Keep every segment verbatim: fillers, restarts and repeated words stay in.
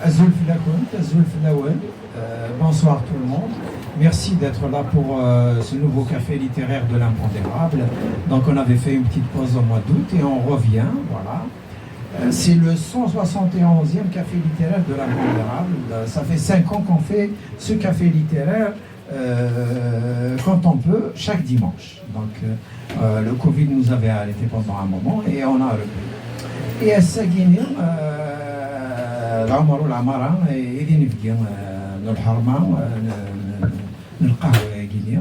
Azul fell-akent, azul fell-awen. Euh, bonsoir tout le monde. Merci d'être là pour euh, ce nouveau café littéraire de l'impondérable. Donc on avait fait une petite pause au mois d'août et on revient, voilà. Euh, c'est le cent soixante et onzième café littéraire de l'impondérable. Euh, ça fait cinq ans qu'on fait ce café littéraire euh, quand on peut, chaque dimanche. Donc, euh, euh, le Covid nous avait arrêtés pendant un moment et on a repris. Et ass-agi-ni, euh, d ɛemru lɛemra, i d inebgi, euh, n lḥerma, euh, n, n, n lqahwa-agi-ni.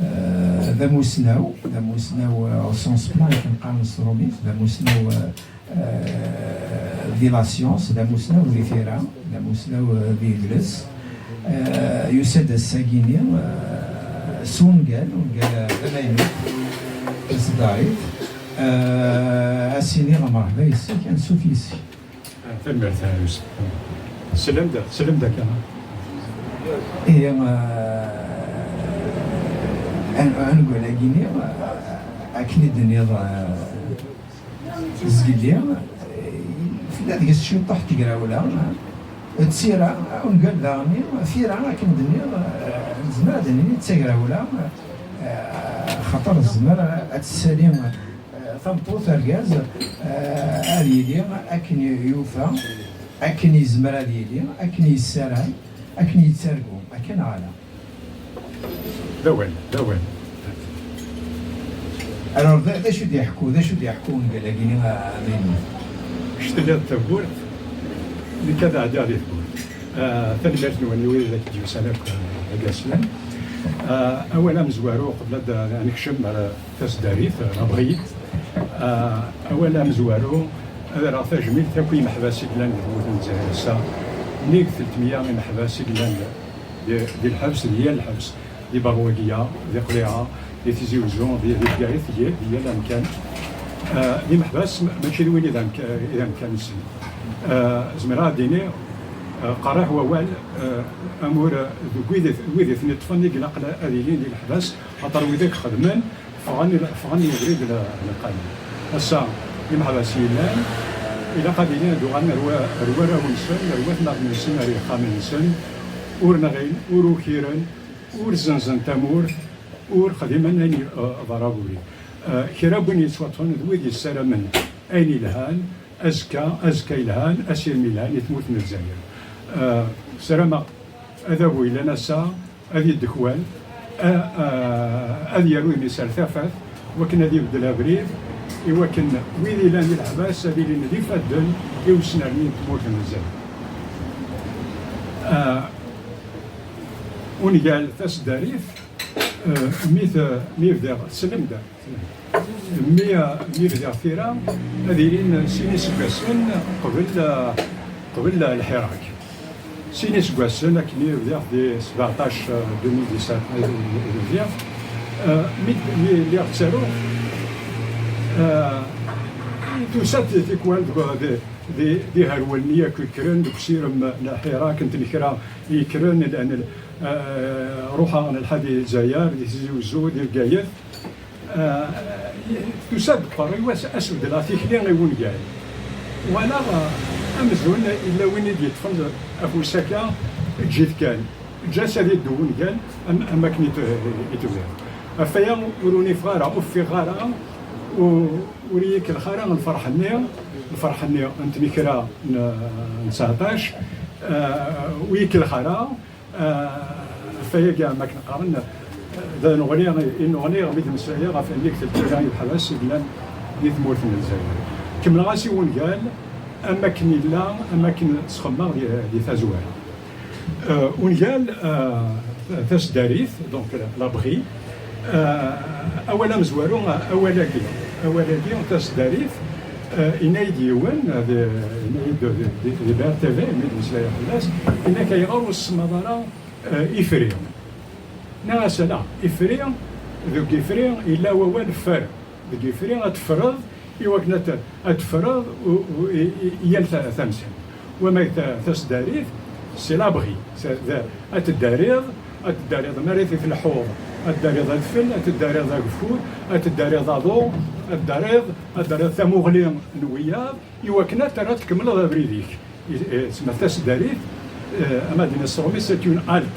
Euh, d amussnaw, d amussnaw, euh, au sens plein, akken qqaren s trumit, d amussnaw, euh, euh, di la science, d amussnaw di tira, d amussnaw, euh, di yidles. Euh, yusa-d ass-agi-ni, euh, s wungal, ungal, euh, d amaynut, taseddarit. Euh, ad s-iniɣ mreḥba yes-k, ansuf yes-k. Ah, tanemmirt a Yusef. Slem-d, slem-d akka. Ihi, euh, an-, angal-agi-ni, euh, akken i d-tenniḍ, euh, zgelli, eh, tella deg-s ciṭuḥ n tegrawla, d tira, ungal daɣen, tira akken d-nniɣ, eh, nezmer ad d-nini d tagrawla, eh, xaṭer tezmer ad tessali, eh, tameṭṭut, argaz, eh, ad yili akken yufa, akken yezmer ad yili, akken yessaram, akken yettargu, akka neɣ ala? D awal, d awal. Alors, d, d acu d-iḥekku, d acu d-iḥekku ungal-agi-ni, a, amaynut? Kečč telliḍ d tawwurt, nekk ad ɛeddiɣ di tewwurt. Ah, tanemmirt-nwen i wid i d ak-d-yusan akk, ah, deg aslan. Ah, awal amezwaru, qbel ad, ad nekcem ar taseddarit, ah, la bride. Ah, awal amezwaru, ad rreɣ tajmilt akk i yimeḥbas i yellan di tmurt n Lezzayer ass-a. Nnig telt meyya imeḥbas i yellan di, di lḥebs, di yal lḥebs, di Berwagiya, di Qliɛa, di Tizi Uzzu, di, di Bgayet, di, di yal amkan. Ah, d imeḥbas, ma-, mačči d win i d amk-, i d amkan-nsen. Ah, zemreɣ ad d-iniɣ, ah, qerriḥ wawal, ah, amur, ah, deg wid, wid i ten-iṭṭfen i ilaq la-, ad ilin di leḥbas, axaṭer widak xedmen, ffɣen, ffɣen i ubrid n, n lqanun. Ass-a, imeḥbas yellan, ilaq ad ilin ad uɣalen ar wa-, ar warraw-nsen, ar watmaten-nsen, ar yexxamen-nsen, ur nɣin, ur ukiren, ur zzenzen tamurt, ur xdimen ayen i, eh, ḍerra ubrid. Eh, kra n win yettwaṭṭfen d wid yessaramen ayen yelhan, azekka, azekka yelhan, asirem yelhan i tmurt n Lezzayer. Eh, ssarameɣ adabu yellan ass-a, ad yeddekwal, a-, a-, ad yaru imi-s ar tafat, wakken ad ibeddel abrid, i wakken wid ilan di leḥbas ad ilin d ifadden i usnerni n tmurt n Lezzayer. Ah, ungal taseddarit, eh, mi t-, mi bdiɣ, tsellem-d. Mi, mi bdiɣ tira, ad ilin sin iseggasen qbel, qbel lḥirak. Sin iseggasen akken i bdiɣ di sebɛeṭac, deux mille dix-sept, i bdiɣ. Eh, mi, mi lliɣ ttaruɣ, eh, tusa-d tikwal deg, di, di, d iherwalen i akk yekkren deg usirem n lḥirak n tnekra i yekkren, llan, eh, ruḥeɣ nelḥa di Lezzayer, di Tizi Uzzu, di Bgayet. Ah, tusa-d qerriw as, as beddleɣ tikli i wungal. Walaɣ, ah, amzun illa win i d-yeṭṭfen afus akka, eǧǧ-it kan. Eǧǧ-as ad iddu wungal am, am akken i t-, i tebɣiḍ. Ɣef waya ur unifeɣ ara, ur ffiɣeɣ ara, u-, ur iyi-kellex ara lferḥ-nni, lferḥ-nni n tnekra n, n tseɛṭac, ah, ur iyi-kellex ara. Ah, ɣef wayagi, am akken qqaren, d aneɣli i neɣli mi d-nesla ɣef nnig telkira i leḥbas i yellan di tmurt n Lezzayer. Kemmleɣ-as i wungal am akken yella, am akken sxemmeɣ di, di tazwara. Ah, ungal, ah, taseddarit, donc la, la bride, ah, awal amezwaru, awal-agi, awal-agi, taseddarit, ah, yenna-yi-d yiwen, ah, di, yenna-yi-d di, di, di B R T V, mi d-meslayeɣ fell-as, yenna-k ayɣer ur tsemmaḍ ara, ah, ifri. Nniɣ-as ala, ifri, deg ifri yella wawal ffer, deg ifri ad teffreḍ, i wakken ad t-, ad teffreḍ u, u, i, i, i yal ta-, tamsalt. Wama ta-, taseddarit, c'est l'abri, c'est, d-, ad teddariḍ, ad teddariḍ mi ara t-tleḥḥuḍ, ad teddariḍ adfel, ad teddariḍ ageffur, ad teddariḍ aḍu, ad teddariḍ, ad teddariḍ tamuɣli n wiyaḍ, i wakken ad terra tkemmleḍ abrid-ik. Eh, tma taseddarit, eh, ama d-nessumi, c'est une halte.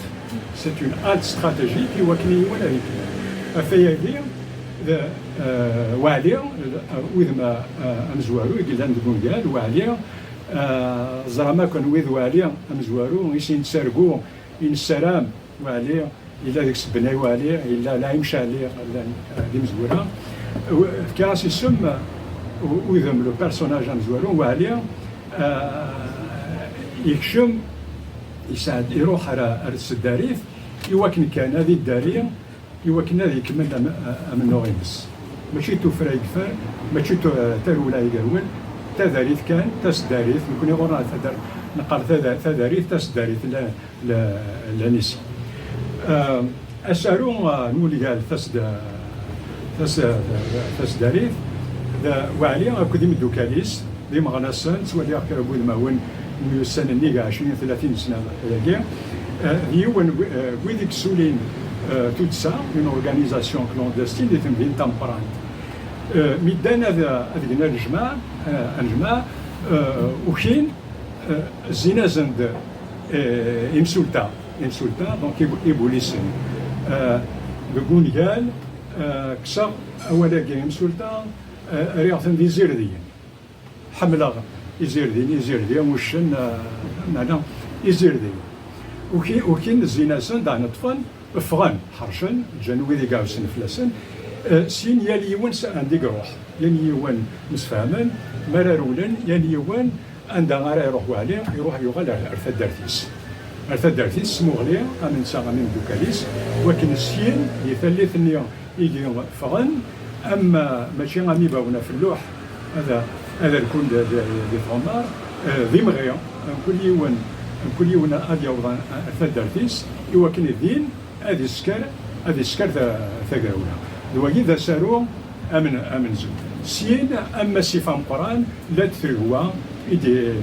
C'est une halte stratégique i wakken i yiwen ad ikemmel. Ɣef wayagi, d, eh, Waɛli, eh, udem, eh, amezwaru i yellan deg ungal, Waɛli, eh, ẓram akk anwi d Waɛli amezwaru, i s-nettargu, i nessaram, Waɛli, yella deg-s Bennay Waɛli, yella Laim Caɛli, llan, eh, d imezwura. U-, fkiɣ-as isem, eh, u-, udem, le personnage amezwaru, Waɛli, eh, yekcem, yesɛed, iruḥ ar, ar tseddarit, i wakken kan ad iddari, i wakken ad ikemmel am-, amennuɣ-ines. Mačči d tuffra i yeffer, mačči d tu-, tarewla i yerwel, tadarit kan, taseddarit, nekni ɣur-neɣ tadar-, neqqar tada-, tadarit, taseddarit, la, la, la nisi. Ah, asaru, ah, n wungal tasd-, tas-, taseddarit, d Waɛli akked imeddukal-is, d imeɣnasen, ttwaliɣ kra n wudmawen myussan nnig ɛecrin, tlatin sna ayagi. Ah, d yiwen n wi-, ah, wid i yessulin, ah, tuddsa, une organisation clandestine, di temdint tameqqrant. Ah, mi ddan ad, ad gen anejmaɛ, ah, anejmaɛ, ah, ukin, eh, zzin-asen-d, eh, imsulta, imsulta, donc ibu-, ibulisen. Eh, deg ungal, eh, kkseɣ awal-agi imsulta, eh, rriɣ-ten d izirdiyen. Ḥemmleɣ izirdiyen, izirdi, uccen, eh, meɛna izirdiyen. Uki-, ukin zzin-asen-d, ɛneṭṭfen, ffɣen, ḥercen, ǧǧan wid i iɛussen fell-asen. Eh, syin yal yiwen s anda i iruḥ, yal yiwen msefhamen, mi ara rewlen, yal yiwen anda ara iruḥ Waɛli, iruḥ yuɣal ar, ar taddart-is. Ar taddart-is, s Muɣli, am netta, am imeddukal-is, wakken syin, di tallit-nni i ffɣen, am, mačči am ibawen ɣef lluḥ, ad, ad rkun d, d, di tɣemmar, eh, d imɣi, mkul yiwen, mkul yiwen ad yaweḍ ar, ar taddart-is, i wakken din ad isker, ad isker ta-, tagrawla. D wagi d asaru amen-, amenzu. Syin, am asif ameqqran, llant tregwa i d-,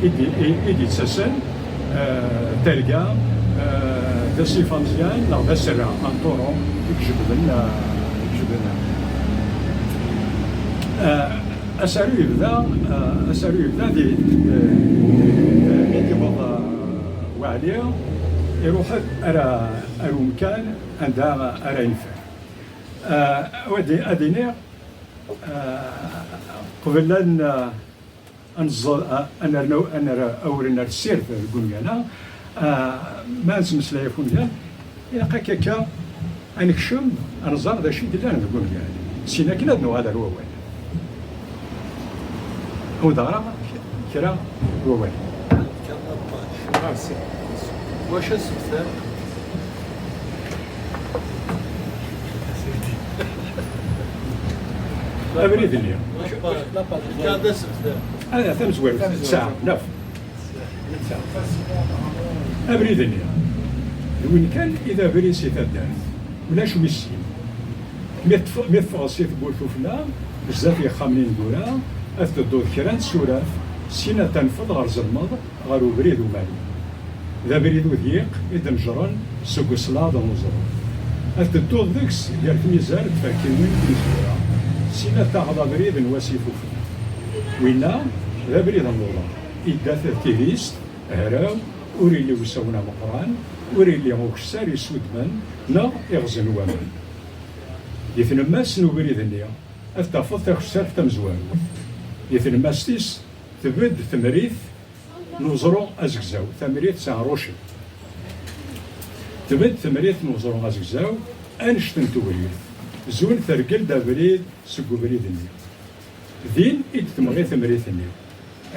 i d-, i, i d-yettasen, eh, targa, eh, d asif ameẓyan neɣ d aserra, un taureau, i ijebden, eh, i ijebden. Eh, asaru yebda, eh, asaru yebda di, eh, mi d-yewweḍ, eh, Waɛli, iruḥ ar, ar umkan anda ara yenfer. Eh, ad, ad iniɣ, eh, qbel ad n-, ad nẓer, ad nernu, ad nerr awren ar ssirt deg ungal-a, eh, ma nettmeslay ɣef ungal, ilaq akka, akka ad nekcem, ad nẓer d acu i yellan deg ungal. Syin akken ad nuɣal ar wawal. Ad wen-d-ɣreɣ kra n wawal. Merci. Wacu asebter? Abrid-nni. Wacu, wacu, la page. Kan d asebter. Ah, tamezwarut. Tesɛa, naf. Tesɛa. Abrid-nni. D win kan i d abrid si taddart. Ulac wis sin. Mi tef-, mi teffɣeḍ si tewwurt ufella, zdat yexxamen ineggura, ad tedduḍ kra n tsuraf, syin ad tanfeḍ ɣer zelmeḍ, ɣer ubrid umali. D abrid udiq i d-neǧren seg uslaḍ n uẓru. Ad tedduḍ deg-s gar tmizar d tferkiwin timezwura, syin ad taɣeḍ abrid n wasif ufella. Winna d abrid n luḍa, idda-t d tidist, hraw, ur illi usawen ameqqran, ur illi ukessar isuddmen neɣ iɣzen waman. Di tlemmast n ubrid-nni, ad tafeḍ takessart tamezwarut. Di tlemmast-is, tbedd temrit n uẓru azegzaw, tamrit s aɛrucen. Tbedd temrit n uẓru azegzaw, annect n tewrirt. Zun tergel-d abrid seg ubrid-nni. Din i d-temɣi temrit-nni.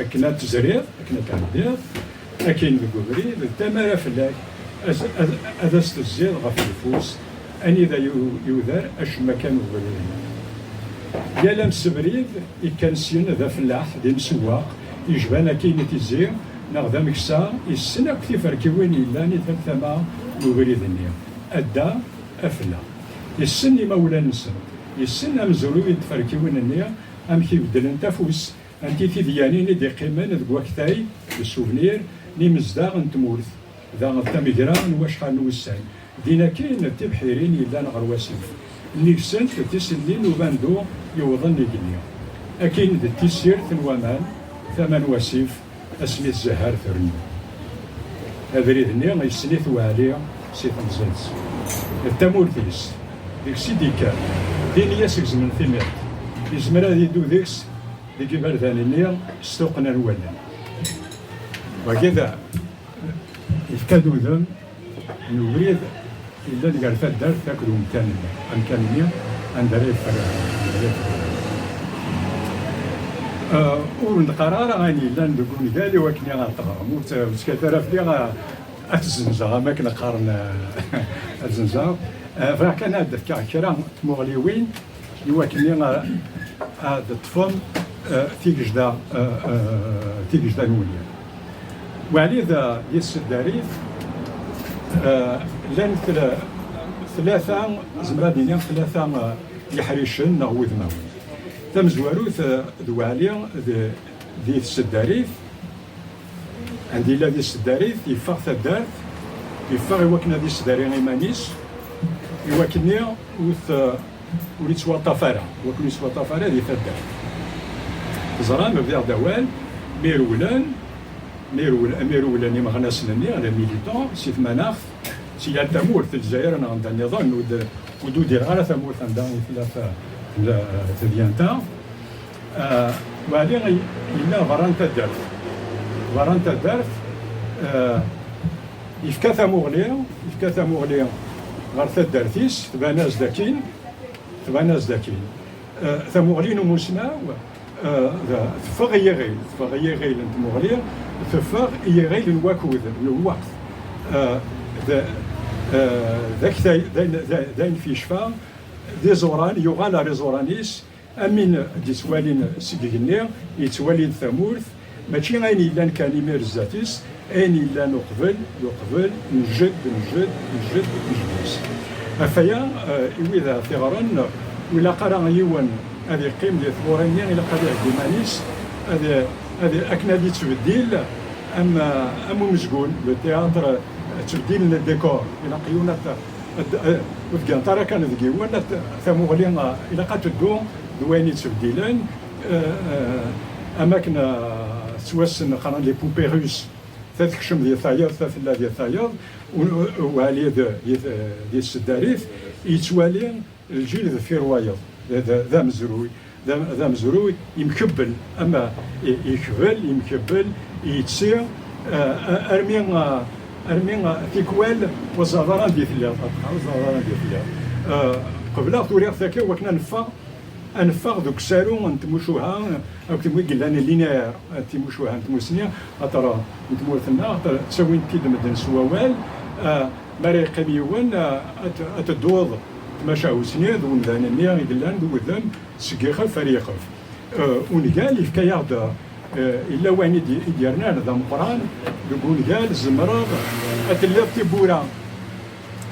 Akken ad tezriḍ, akken ad tɛeddiḍ, akin deg ubrid, d tamara fell-ak, ad, ad, ad as-tezziḍ ɣef lfus, anida yu-, yudar acemma kan ubrid-nni. Yal amsebrid ikkan syin d afellaḥ, d imsewwaq, yejban akkin i tizi, neɣ d ameksa, issen akk tiferkiwin yellan i tal tama n ubrid-nni. Adda, afella. Issen imawlan-nsen, issen amezruy n tferkiwin-nni, amek i beddlent afus, anti tidyanin i d-iqqimen deg waktay, le souvenir, n imezdaɣ n tmurt, daɣ d tamegra n wacḥal n wussan. Din akkin d tibḥirin yellan ɣer wasif. Nnig-sent d tisellin n ubandu yewwḍen igenni. Akkin d tissirt n waman, tama n wasif, asmi tzehher trennu. Abrid-nni yessen-it Waɛli si temẓi-s d tamurt-is, deg-s i d-yekker, din i as-gezmen timiḍt. Yezmer ad yeddu deg-s deg iberdan-nni s tuqqna n wallen. Wagi d yefka-d udem n ubrid yellan gar taddart akked umkan-nni, amkan-nni anda ara yeffer, anda ara yeffer. Ah, ur neqqar ara ayen yellan deg ungal i wakken ad teɣrem. Ur tt-, ur ttkalet ara fell-i, ah, ad t-zzenzeɣ, am akken qqaren, ah, ad zzenzeɣ. Ah, bɣiɣ kan ad d-fkeɣ kra n tmuɣliwin i wakken ad, ad ṭṭfen, eh, tigejda, eh, eh, tigejda n wulli. Waɛli d, di tseddarit, eh, llan tla-, tlata, zemreɣ ad iniɣ tlata, eh, iḥricen neɣ wudmawen. Tamezwarut, eh, d Waɛli d, di tseddarit, anda yella di tseddarit, yeffeɣ taddart, yeffeɣ i wakken ad yesdari iman-is, i wakken ur t-, ur yettwaṭṭaf ara, i wakken ur yettwaṭṭaf ara di taddart. Teẓram, bdiɣ-d awal, mi rewlen, mi rewlen, mi rewlen imeɣnasen-nni, les militants, si tmanaɣt, si yal tamurt, Lezzayer neɣ anda nniḍen, ur d-, ur d-udireɣ ara tamurt anda i tella ta-, tella, eh, tedyant-a. Eh, Waɛli i-, yella berra n taddart. Berra n taddart, eh, yefka tamuɣli, yefka tamuɣli ɣer taddart-is, tban-as-d akkin, tban-as-d akkin. Eh, tamuɣli n umusnaw, eh, d-, teffeɣ i yiɣil, teffeɣ i yiɣil n tmuɣli, teffeɣ i yiɣil n wakud, n lweqt. Eh, d-, eh, d aktay, d ayen, d, d ayen f yecfa, d iẓuran, yuɣal ar iẓuran-is, am win d-yettwalin seg igenni, yettwali-d tamurt, mačči ayen yellan kan imir zdat-is, ayen yellan uqbel, d uqbel, n jedd, n jedd, n jedd, n jeddi-s. Ɣef waya, eh, i wid ara t-iɣren, ur ilaq ara yiwen ad yeqqim di tɣuri-nni, ilaq ad iheggi iman-is, ad, ad, akken ad yettbeddil am, am umezgun, le théâtre, ttbeddilen le décor, ilaq yiwen ad, ad, ad, ur d-gant ara kan deg yiwen, ad, tamuɣli, eh, ilaq ad teddu d wayen yettbeddilen, eh, eh, am akken, eh, tettwassen, qqaren les poupées russes. Ta tekcem di tayeḍ, ta tella di tayeḍ, u-, u-, Waɛli d, di, di tseddarit, yettwali lǧil deffir wayeḍ, d, d, d amezruy, d am-, d amezruy, imkebbel, ama i-, ikbel, imkebbel, yetti, eh, armi, eh, armi, eh, tikwal ur ẓerreḍ ara anda i telliḍ, ur ẓerreḍ ara anda i telliḍ. Eh, qebleɣ turiɣt akka, wakken ad neffeɣ, ad neffeɣ deg usaru n tmucuha, akked wi yellan linéaire, timucuha n tmussni, axaṭer n tmurt-nneɣ, axaṭer ttawin-t-id medden s wawal, ah, mi ara yeqqim yiwen, ah, ad, ad tedduḍ tmacahut-nni d wemdan-nni i yellan d wudem seg yixef ar yixef. Ah, ungal yefka-yaɣ-d, ah, yella wayen i d-, i d-yernan d ameqqran deg ungal, tzemreḍ ad telliḍ tiwwura,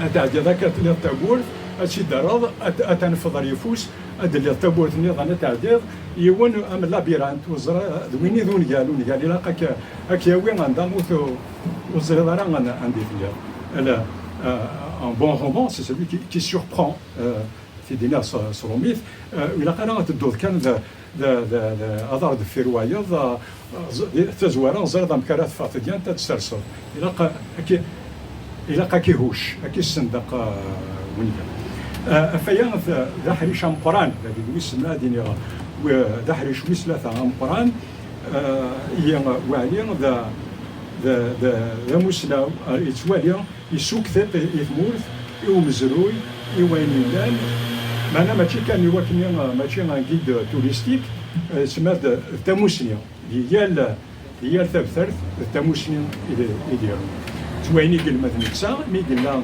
ad tɛeddiḍ akka, ad tiliḍ tawwurt, ad tt-id-terreḍ, ad, ad tanfeḍ ar yeffus, ad d-tiliḍ tawwurt nniḍen, ad tɛeddiḍ, yiwen am labyrinthe, ur ẓriɣ, d win i d ungal, ungal ilaq ad k-, ad k-yawi anda ur t-, ur teẓriḍ ara an-, anda i telliḍ. Le, euh, un bon roman, c'est celui qui, qui surprend, euh, t-id-iniɣ s, s rumit, euh, ilaq ara ad tedduḍ kan d, d, d, d, aḍar deffir wayeḍ, ah, ẓ-, di tazwara, ẓriḍ amek ara teffeɣ tedyant, ad tt-terseḍ. Ilaq ad k-, ilaq ad k-ihucc, ad k-issendeq, ah, wungal. Ah, ɣef waya, d, d aḥric ameqqran, d wis, ma ad iniɣ, w-, d aḥric wis tlata ameqqran, ah, i Waɛli, d, d, d, d amussnaw, ah, yettwali, yessukk tiṭ i, i tmurt, i umezruy, i wayen yellan. Meɛna mačči kan i wakken, mačči un guide touristique, eh, semma d, d tamussni. Di yal, di yal tabtert, d tamussni i d, i d-iɣen. D wayen i yelmed netta, mi yella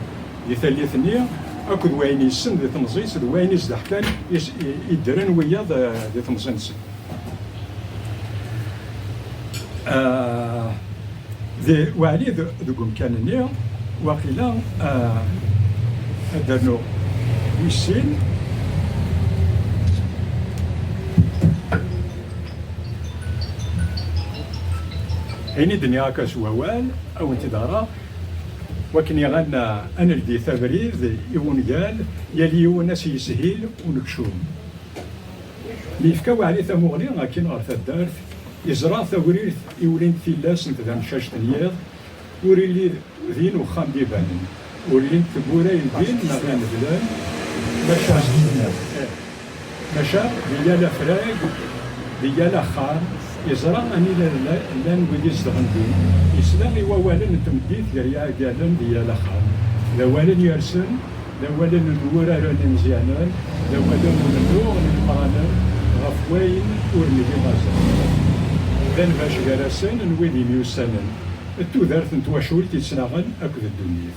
di tallit-nni, akked wayen yessen di temẓi-s, d wayen i s-d-ḥkan, i s-, i, i ddren wiyaḍ, eh, di temẓi-nsen. Ah, di Waɛli d-, deg umkan-nni, waqila, ah, ad d-rnuɣ wis sin. Ayen i d-nniɣ akka s wawal, ad wen-t-id-ɣreɣ, wakken ad n-, ad neldit abrid i wungal, yal yiwen ad s-yeshil unekcum. Mi yefka Waɛli tamuɣli akkin ɣer taddart, Yeẓra tawrirt i ulint tillas n tdamcact n yiḍ, ur illi din uxxam d-ibanen, ur llint tewwura yeldin neɣ ineblan, maca, eh, maca di yal afrag, di yal axxam, yeẓra anida llan wid izedɣen din, yesla i wawalen n tmeddit gar yiɛeggalen di yal axxam, d awalen yersen, d awalen n wuraren imeẓyanen, d awalen n umennuɣ n yimeqqranen ɣef wayen ur nli azal. D anbac gar-asen n wid imyussanen, d tudert n twacult yettnaɣen akked ddunit.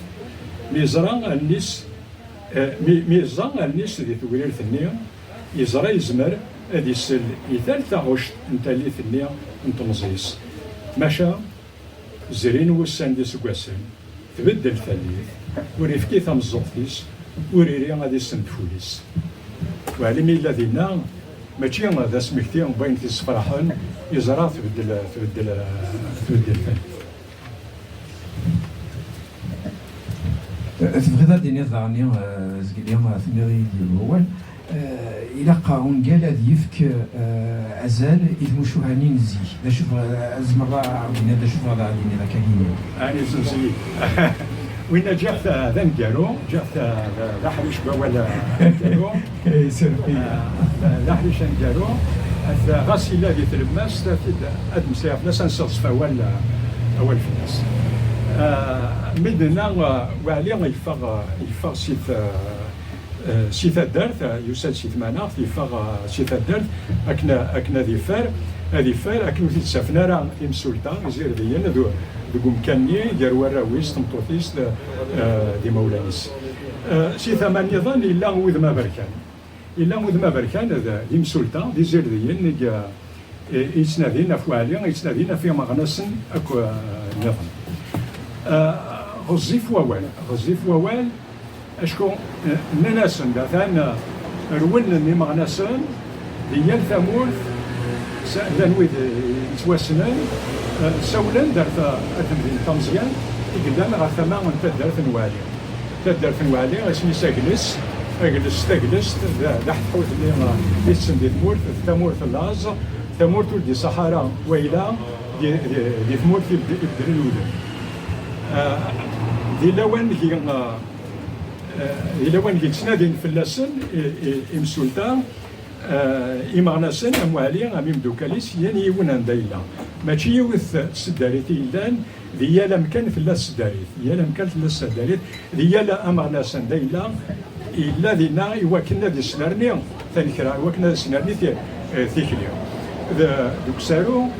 Mi yeẓra allen-is, eh, mi, mi yeẓẓa allen-is di tewrirt-nni, yeẓra yezmer ad isel i tal taɣect n tallit-nni n temẓi-s. Maca, zrin wussan d iseggasen, tbeddel tallit, ur ifki tameẓẓuɣt-is, ur iri ad isend ful-is. Waɛli mi yella dinna, mačči d asmekti n wayen t-issefraḥen, yeẓra tbeddel, tbeddel, tbeddel tallit. Tebɣiḍ ad d-tiniḍ daɣen, eh, zgelli, eh, tenniḍ-iyi-d wawal. Eh, ilaq ungal ad yefk, eh, azal i tmucuha-nni n zik. D acu tebɣiḍ, eh, tzemreḍ ad d-tiniḍ d acu tebɣiḍ ad d-tiniḍ akka-nni? Ɛni zenzen-ik? Winna ǧǧiɣ-t, eh, d aneggaru, ǧǧiɣ-t, eh, d, d aḥric n wawal, eh, aneggaru. Eh, d, d aḥric aneggaru. At, ɣas yella di tlemmast, ad, ad d-mmeslayeɣ fell-as, ad nseɣzef awal, eh, awal fell-as. Eh, mi d-nenna, eh, Waɛli yeffeɣ, eh, yeffeɣ si t-, eh, eh, si taddart, eh, yusa-d si tmaneɣt, yeffeɣ, eh, si taddart akken, akken ad iffer, ad iffer akken ur t-id-ttafen ara imsulta izirdiyen d-, deg umkan-nni gar warraw-is, tmeṭṭut-is, d, eh, d imawlan-is. Eh, si tama nniḍen, yella wudem aberkan. Yella wudem aberkan d, d imsulta, d izirdiyen i, i yettnadin ɣef Waɛli, i yettnadin ɣef imeɣnasen akk, eh, nniḍen. Eh, ɣezzif wawal, ɣezzif wawal, acku, eh, nnan-asen, d atan, eh, rewlen imeɣnasen di yal tamurt, s-, llan wid, eh, yettwassnen, eh, ssawlen-d ar ta-, ar temdint tameẓyant i yellan ɣer tama n taddart n Waɛli. Taddart n Waɛli, isem-is Agles. Agles, taglest, d, d aḥetḥut-nni, eh, i tessen di tmurt, d tamurt n laẓ, tamurt ur d-iṣaḥ ara wayla di, di, di tmurt i bed-, i beddlen wudem. Eh, di lawan deg, eh, eh, di lawan deg ttnadin fell-asen, i, i, imsulta, eh, imeɣnasen, am Waɛli, am imeddukal-is, yan yiwen anda yella. Mačči yiwet tseddarit i yellan, di yal amkan tella tseddarit, di yal amkan tella tseddarit, di yal ameɣnas anda yella, yella dinna i wakken ad isnerni tanekra, i wakken ad isnerni ti-, eh, tikli. D, deg usaru,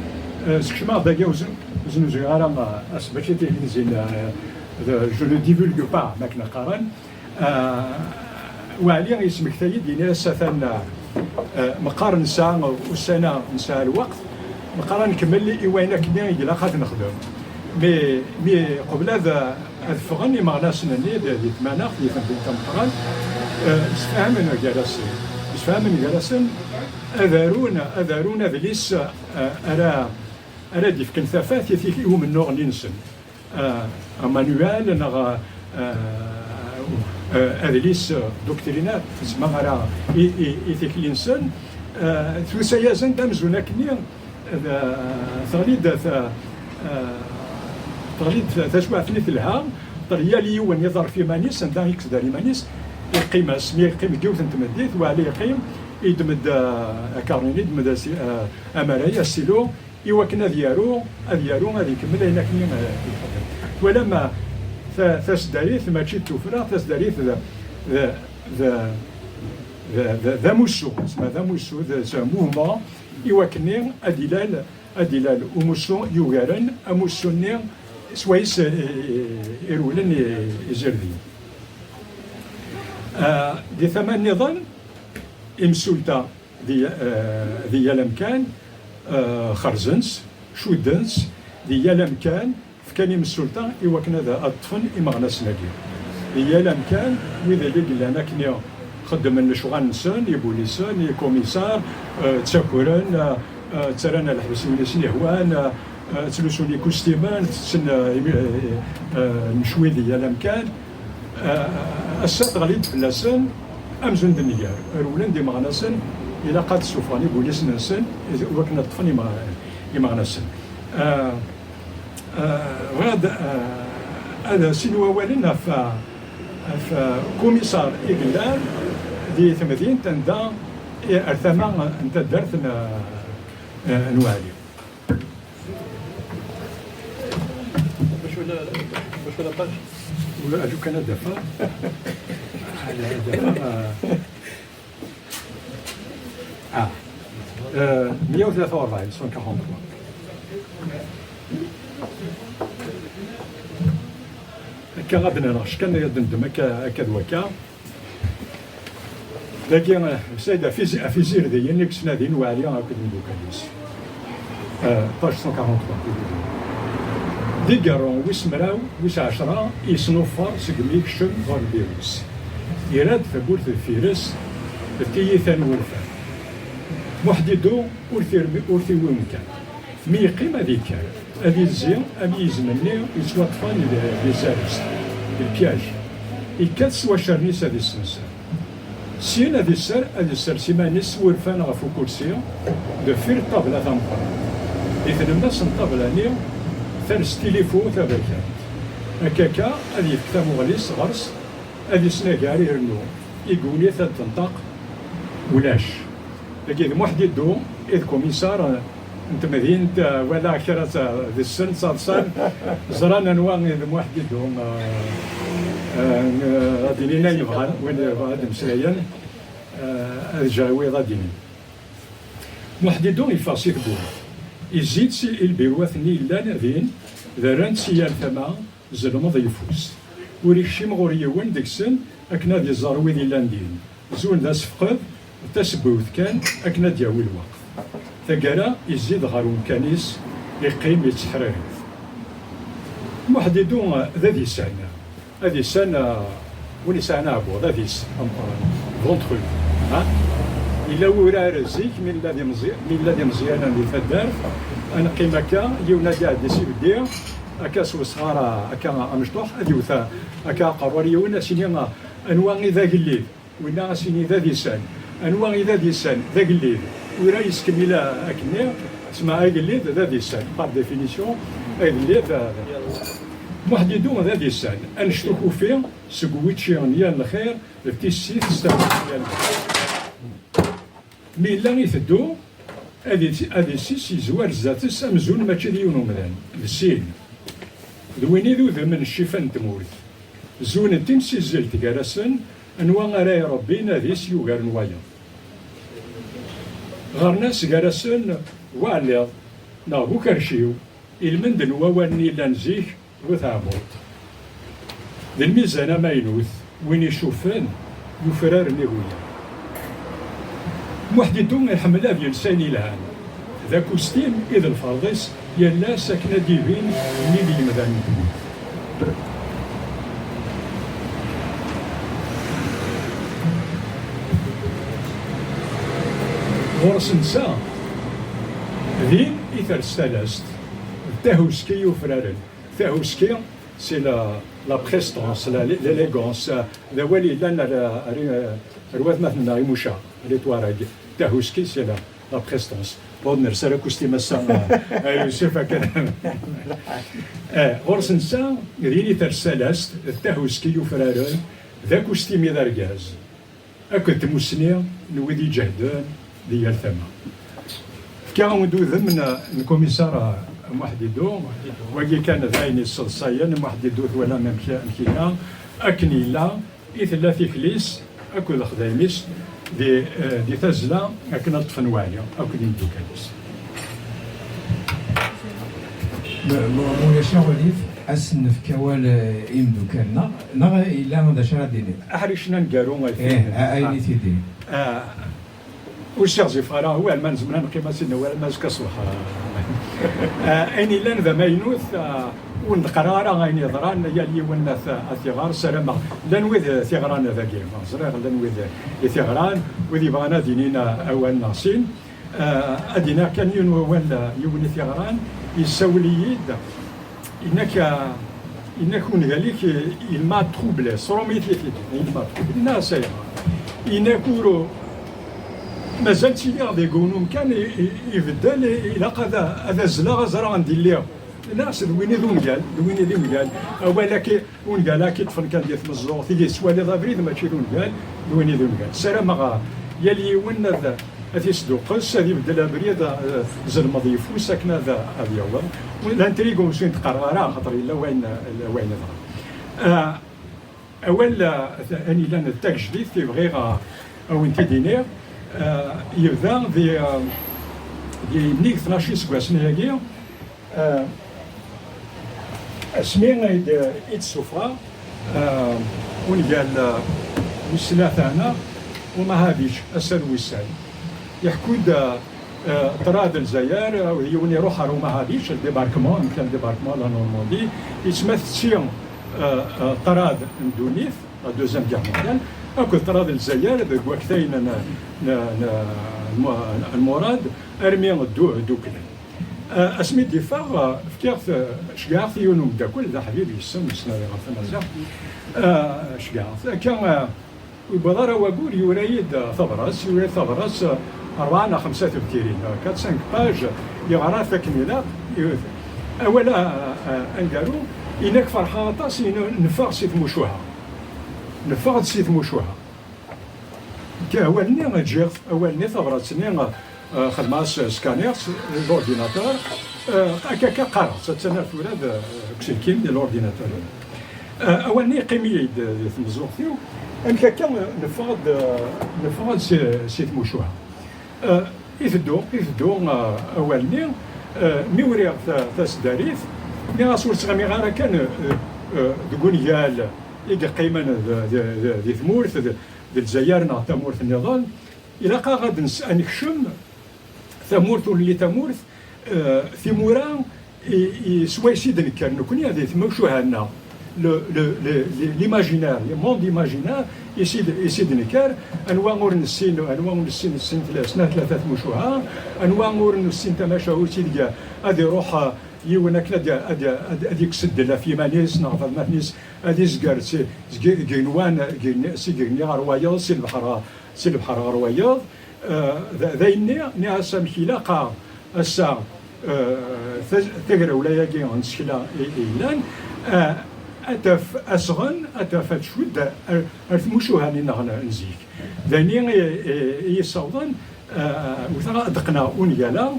eh, skecmeɣ-d agi ur zn-, ur znuzuyeɣ ara, eh, as-, mačči tihin zin, eh, d, je ne divulgue pas, ma akken qqaren. Ah, Waɛli yesmektay-d, yenna-yas atan, ah, meqqar nesɛa ussan-a, nesɛa lweqt, meqqar ad nkemmel i wayen akkenni i ilaq ad t-nexdem. Mi, mi qbel ad, ad ffɣen imeɣnasen-nni d, di tmaneɣt, di temdint tameqqrant, ah, msefhamen gar-asen, msefhamen gar-asen ad arun, ad arun adlis, ah, ara, ara d-ifken tafat i tik-, i umennuɣ-nni-nsen. Ah, amanual neɣ, ah, ah, adlis, ah, doctrinaire, tezma ara i, i, i tikli-nsen, ah, tusa-yasen-d amzun akkenni, ah, teɣli-d ta-, ah, teɣli-d taswiɛt-nni telha, ṭer yal yiwen iḍerref iman-is, anda i yesder iman-is, yeqqim-as, mi yeqqim deg yiwet n tmeddit, Waɛli yeqqim, yeddem-d, ah, akarnini, yeddem-d asi-, ah, amaray, asilu, i wakken ad yaru, ad yaru, ad ikemmel ayen akken i, eh, ixeddem. Twalam, eh, ta-, taseddarit mačči d tuffra, taseddarit d, d, d, d, d, d amussu, zeɛma d amussu, d, d mouvement, i wakken ad ilal, ad ilal umussu yugaren amussu-nni swayes, eh, eh, i rewlen i, izirdiyen. Ah, di tama nniḍen, imsulta di, eh, di yal amkan, eh, xerzen-tt, cudden-tt, di yal amkan, fkan imsulta i wakken ad, ad ṭṭfen imeɣnasen-agi. Di yal amkan, wid i yellan akken xeddmen lecɣal-nsen, ibulisen, ikumisar, eh, ttakren, eh, eh, ttarran ar leḥbas win i sen-ihwan, eh, eh, ttlusun ikustimen, tetten, eh, imi-, eh, eh, ncwi di yal amkan. Eh, ass-a teɣli-d fell-asen amzun d nnger. Rewlen-d imeɣnasen, ilaq ad ssufɣen ibulisen-nsen i wakken ad ṭṭfen imeɣ-, imeɣnasen. Ah, ah, bɣiɣ ad, ah, ad sin wawalen ɣef, ɣef kumiṣar i yellan di temdint anda i, ar tama n taddart n, ah, n Waɛli. Bac wala, bac wala page. Wala, aju kan ad d-afeɣ. Ad d-afeɣ, ah. Ah, euh, meyya u tlata u rebɛin, cent quarante-trois. Akka ad d-nerɣec kan, ad d-neddem akka, akka d wakka. Dagi, eh, Saïd ɣef izi-, ɣef izirdiyen i yettnadin Waɛli akked imeddukal-is. Eh, page cent quarante-trois. Di Garu wis mraw, wis ɛecra, yesnuffeṛ segmi yekcem ɣer lbiru-s. Yerra-d tawwurt deffir-s, d tiyita n wurfan. Muḥdidu ur t-irmi-, ur t-iwwi umkan. Mi yeqqim ad ikker, ad izzi am yizem-nni yettwaṭṭfen di, di tsarest, di le piège. Ikkat s waccaren-is ad issenser. Syin ad isser, ad issers iman-is s wurfan ɣef ukursi, deffir ṭṭabla tameqqrant. Di tlemmast n ṭṭabla-nni, ters tilifu taberkant. Akkaka ad yefk tamuɣli-s ɣer-s, ad isnagar irnu, iguni-t ad tenṭeq, ulac. Dagi d Muḥdidu i d kumiṣar n temdint, eh, wala kra d-, deg-sen ttaḍsan, ẓran anwa i d Muḥdidu, eh, eh, ad d-inin ayen bɣan, win yebɣan ad d-mmeslayen, eh, ad ǧǧeɣ i wiyaḍ ad d-inin. Muḥdidu yeffeɣ si tewwurt, izzi-d si, i lbirwat-nni yellan din, d rran-t si yal tama, zelmeḍ yeffus. Ur ikcim ɣur yiwen deg-sen akken ad iẓer wid illan din. Zun d asefqed, d tasebbiwt kan akken ad d-yawi lweqt. Taggara, izzi-d ɣer umkan-is, iqqim yetteḥrarit. Muḥdidu d adisan. Adisan, uh, win yesɛan aɛebbuḍ, adis ameqqran, ventrule. Ha? Yella wurar zik, mi nella d imeẓy-, mi nella d imeẓyanen di taddart, ad neqqim akka, yiwen ad iɛeddi s ibeddi, akka s wesɣar, akka amecṭuḥ, ad iwet akka aqerru ar yiwen, ad s-yini, anwa i d agellid? Winna ad s-yini d adisan. Anwa i d adisan? D agellid. Tura yeskemmel akkenni, tesma agellid d adisan. Par définition, agellid, uh, Muḥdidu d adisan. Annect ukufi seg wučči n yal lxir d tissit s tama n yal lxir. Mi yella iteddu, ad it-, ad isis yezwar zdat-s amzun mačči d yiwen umdan, d sin. D win i d udem n ccifa n tmurt. Zun n timsizzelt gar-asen, anwa ara irebbin adis yugaren wayeḍ. Ɣren-as gar-asen Waɛliḍ neɣ Bukerciw, ilmend n wawal-nni yellan zik bu tɛebbuḍt. D lmizan amaynut, win icuffen, yufraren iɣuya. Muḥdidu iḥemmel ad yels ayen ilhan. D akustim i d lferḍ-is yal ass akken ad d-ibin nnig yemdanen n tmurt. Ɣur-s netta, din i ters talast, d tahuski yufraren. Tahuski, c'est la, la prestance, la, l'élégance. D awal yellan ar, ar, ar watmaten-nneɣ imucaɣ, les Touaregs. Tahuski, c'est la, la prestance. Bon, ners ara kustim ass-a, a Yusef, akken. Eh, ɣur-s netta, din i ters talast, d tahuski yufraren, d akustim i d argaz. Akked tmussni n wid iǧehden di yal tama. Fkiɣ-awen-d udem n, n kumiṣar Muḥdidu, wagi kan d ayen yesseḍsayen, Muḥdidu twalam amek, amek yella, akken yella, i tella tikli-s akked lexdayem-is di, eh, di tazzla akken ad ṭṭfen Waɛli akked imeddukal-is. Ma, ma, ma ulac aɣilif, ad sen-nefk awal, eh, i imeddukal-nneɣ, neɣ yella d acu ara d-tiniḍ? Aḥric-nni aneggaru ay t-inin. Eh, a-, ayen i t-id-inin. Ah, ur s-ɣezzifeɣ ara awal, ma nezmer ad neqqim ad s-inin awal, ma azekka ṣṣbeḥ. Ah, ayen yellan d amaynut, ah, ur neqqar ara ayen yeḍran, yal yiwen ad t-, ad t-iɣer, ssarameɣ. Llan wid i t-iɣran dagi, ẓriɣ, llan wid i t-iɣran, wid yebɣan ad inin, ah, awal neɣ sin. Ah, ad iniɣ kan yiwen wawal, ah, yiwen i t-iɣran, yessawel-iyi-d, yenna-k, ah, yenna-k ungal-ik, eh, il m'a troublé, sromit-it-id, il m'a troublé. Yenna-as ayɣer? Yenna-k ur, Mazal ttiliɣ deg yiwen umkan i- i- ibeddel, i- ilaq ad ad azzleɣ, ad ẓreɣ anda i lliɣ. Nniɣ-as d win i d ungal, d win i d ungal. Awal-agi, ungal-agi ṭṭfen kan di tmeẓẓuɣt, i yettwaliḍ abrid mačči d ungal, d win i d ungal. Ssarameɣ yal yiwen ad ad t-isduqqes, ad ibeddel abrid, eh, zelmeḍ yeffus akken ad ad yaweḍ. L'intrigue ur s-in-d-qqareɣ ara, axaṭer yella wayen, wayen yeḍran. Eh, Awal, eh, ayen yellan d tagejdit i bɣiɣ, eh, a wen-t-id-iniɣ, eh, yebda di, eh, di nnig tnac iseggasen-agi, eh, asmi i d- i d-ssufɣeɣ, eh, ungal, eh, wis tlata neɣ Umahabic, asaru wis sin. Iḥekku-d, eh, eh, ṭṭrad n Lezzayer, eh, yiwen iruḥ ɣer Umahabic, le débarquement, amek kan le débarquement, la Normandie, yettmatetti, eh, eh, ṭṭrad n ddunit, la Deuxième Guerre mondiale, akked ṭṭrad n Lezzayer deg waktayen n, n, n, n, n Murad, armi ddu-, dduklen. Eh, asmi d-iffeɣ, eh, fkiɣ-t, eh, ceggɛeɣ-t i yiwen umeddakel, d aḥbib yes-sen, nettnadi ɣef tmaziɣt. Eh, ceggɛeɣ-t. Akka, eh, ur yewwiḍ ara wagur, yura-yi-d, eh, tabrat, yura-yi-d tabrat, eh, rebɛa neɣ xemsa tebtirin, eh, quatre cinq pages, yeɣra-t akken ilaq. I-, awal, eh, eh, aneggaru, inak ferḥeɣ aṭas, inu neffeɣ si tmucuha. Neffeɣ-d si tmucuha. Akka, awal-nni ǧǧiɣ-t, awal-nni, tabrat-nni, eh, xedmeɣ-as scanner s l'ordinateur, eh, akka, akka qqareɣ-tt, attan ar tura d, eh, deg uselkim, di l'ordinateur. Eh, awal-nni yeqqim-iyi-d di tmeẓẓuɣt-iw, amek akka, eh, neffeɣ-d, eh, neffeɣ-d si, si tmucuha. Eh, iteddu, iteddu, eh, awal-nni, eh, mi uriɣ ta-, taseddarit, nniɣ-as ur ttɣimiɣ ara kan, eh, eh, deg ungal i yeqqimen d, d, d, di tmurt, d, d Lezzayer neɣ d tamurt nniḍen, ilaq-aɣ ad nes-, ad nekcem tamurt ur nelli tamurt, eh, timura i, i, swayes i d-nekker nekni di tmucuha-nneɣ. Le, le, le, le, l'imaginaire, le monde imaginaire, i s-, i d-nekker, anwa ur nessin, anwa ur nessin, nessin tla-, snat tlata tmucuha, anwa ur nessin tamacahut ideg ad iruḥ, eh, yiwen akken ad, ad, ad, ad yekkes ddel ɣef yiman-is neɣ ɣef atmaten-is, ad izger si, seg igenwan, gen-, s igenni ɣer wayeḍ, si lebḥer, si lebḥer ɣer wayeḍ. Eh, d, d ayen-nni, nniɣ-as amek ilaq-aɣ ass-a, eh, ta-, tagrawla-agi n tsekla i, i yellan, eh, ad taf asɣen, ad taf ad tcudd ar, ar tmucuha-nni-nneɣ n, n zik. D ayen i, i, i yi-ssawḍen, eh, wteɣ ad qqneɣ ungal-a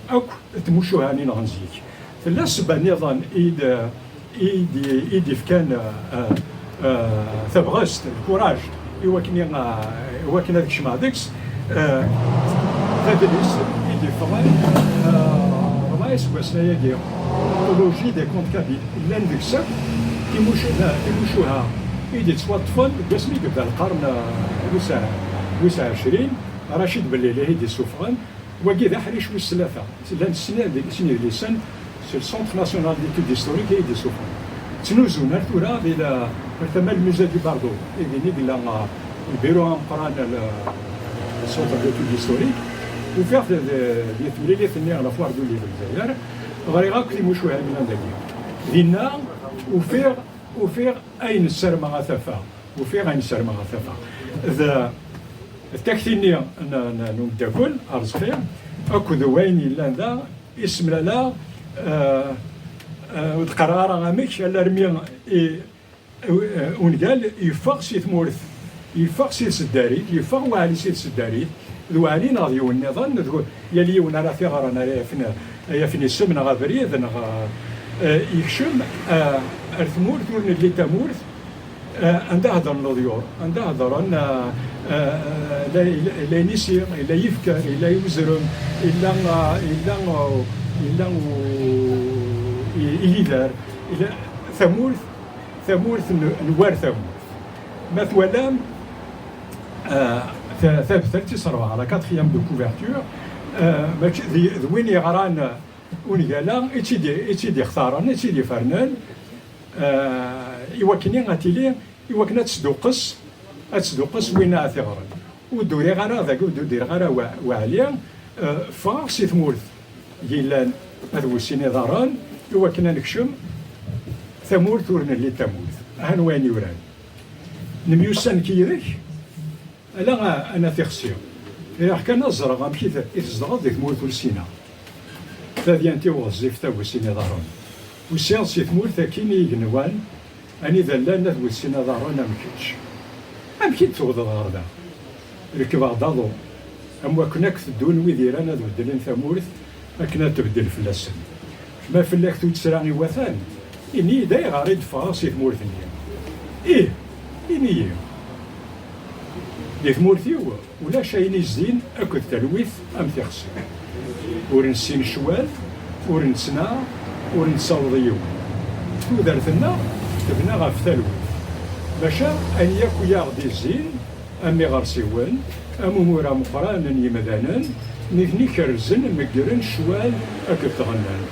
akk tmucuha-nni-nneɣ n zik. Tella ssebba nniḍen i d, i d, i d-ifkan, eh, eh, tabɣest, lkuraj, i wakken, eh, i wakken ad kecmeɣ deg-s. Eh, d adlis i d-iffɣen, eh, rebɛa iseggasen ayagi, Anthologie des contes kabyles. Llan deg-s akk timuc-, eh, timucuha i d-ittwaṭṭfen deg wasmi i yebda lqern, eh, wis, wis ɛecrin, Racid Bellelih i d-issufɣen. Wagi d aḥric wis tlata. Llan sin, sin idlisen s le Centre National d'Études Historiques i d-issufɣen. Ttnuzun ar tura di la, ar tama n le Musée du Bardo, i din i yella, ah, lbiru ameqqran n le Centre d'Études Historiques. Ufiɣ-t di, di temlilit-nni ɣer la Foire du Livre Lezzayer. Ɣriɣ akk timucuha yellan dagi. Dinna ufiɣ, ufiɣ ayen ssarmeɣ ad t-afeɣ. Ufiɣ ayen ssarmeɣ ad t-afeɣ. D, d takti-nni n, n, n umeddakel, Arezqi, akked wayen yellan da, i semlaleɣ, eh, eh, ur d-qqareɣ ara amek, alarmi i, eh, ungal yeffeɣ si tmurt, yeffeɣ si tseddarit, yeffeɣ waɛli si tseddarit, d waɛli neɣ d yiwen nniḍen, d yal yiwen ara t-iɣren, ara yafen, yafen isem neɣ abrid, neɣ, eh, yekcem, eh, ar tmurt ur nelli d tamurt, eh, anda heddren leḍyur, anda heddren, eh, eh, la, la, la inisi, la yifker, la uzrem, illa, eh, illa, eh, illa u-, i-, igider, illa tamurt, tamurt n, n war tamurt. Ma twalam, eh, ta-, tabtert tis rebɛa, la quatrième de couverture, eh, mačči d, d win yeɣran ungal-a i tt-id-, i tt-id-ixtaren, i tt-id-ifernen, eh, i wakken ad tili, i wakken ad tesduqqes, ad tesduqqes win ara t-iɣren. Ur d-uriɣ ara dagi, ur d-uriɣ ara wa-, waɛli, eh, ffɣeɣ si tmurt yellan ad wussin iḍarren, i wakken ad nekcem tamurt ur nelli d tamurt. Ahan wayen yuran. Nemyussan nekk yid-k, ala a, a Nna Tixsi. Riɣ kan ad ẓreɣ amek i t-, i tzedɣeḍ di tmurt ur ssineɣ. Tadyant-iw ɣezzifet a bu sin iḍarren. Usiɣ-d si tmurt akkin i yigenwan, anida llan at bu sin iḍarren am kečč. Amek i d-tewwḍeḍ ɣer da? Rekbeɣ-d aḍu, am wakken akk teddun wid iran ad beddlen tamurt akken ad tbeddel fell-asen. Ma fell-ak tuttra iwatan, ini-yi-d ayɣer i d-ffɣeɣ si tmurt-nni. Ih, ini-yi. Di tmurt-iw, ulac ayen izdin akked talwit am tixsi. Ur nessin ccwal, ur nettnaɣ, ur nessaweḍ i yiwen. Tudert-nneɣ tebna ɣef talwit. Maca ayen yakk i aɣ-d-izzin, am iɣersiwen, am umur ameqqran n yimdanen, nitni kerrzen, meggren ccwal akked tɣennant.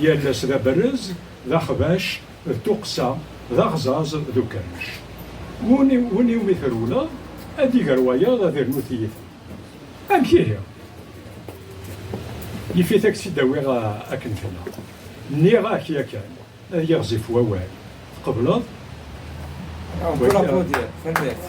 Yal ass d aberrez, d axbac, d tuqqsa, d aɣẓaẓ, d ukerrec. Win i, win iwumi trewleḍ, ad iger wayeḍ, ad irnu tiyita. Amek ihi? Yif-it ad k-tt-id-awiɣ, a-, akken tella. Nniɣ-ak yakan, ad yiɣzif wawal. Tqebleḍ? Ah, on peut l'applaudir. Tanemmirt.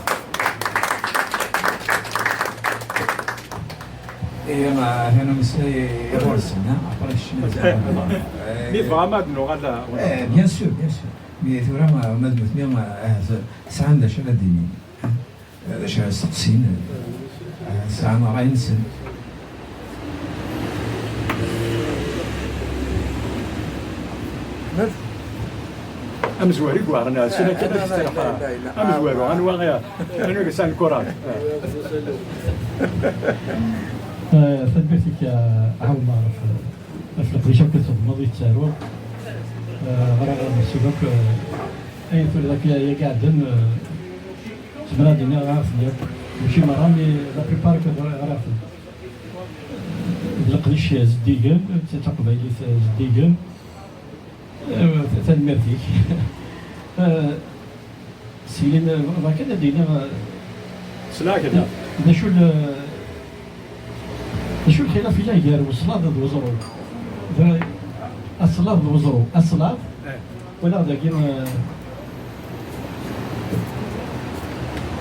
Ihi, ah, atan ameslay ɣur-sen, ha? Après, kečč mazal. Eh, mi tebɣam ad nuɣal, ah, eh, bien sûr, bien sûr. Mi tura, ah, ma d nutni, ah, ahat sɛan d acu ara d-inin. Ah, d acu ara steqsin? Ah, sɛan ṛṛay-nsen. Amezwaru i yuɛren, sin akken ad isteḥqa. Amezwaru, anwa, anwa i yesɛan lkuṛaj? Eh, tanemmirt-ik, a Ɛumar, ɣef, ɣef leqdic akk i txedmeḍ, i tettaruḍ. Eh, ɣriɣ lemsuk akk, eh, ayen turiḍ akk ya, ya iɛeddan, eh, zemreɣ ad d-iniɣ ɣer-sen yakk. Mačči merra, mais la plupart akk ɣriɣ-ten. D leqdic zeddigen, d taqbaylit zeddigen. Eh, tanemmirt-ik. Eh, Syin, eh, bɣiɣ kan ad d-iniɣ, eh, d acu l-, d acu lxilaf yellan gar weṣlaḍ d weẓru? D, aṣlaḍ d weẓru. Aṣlaḍ, walaɣ dagi, eh,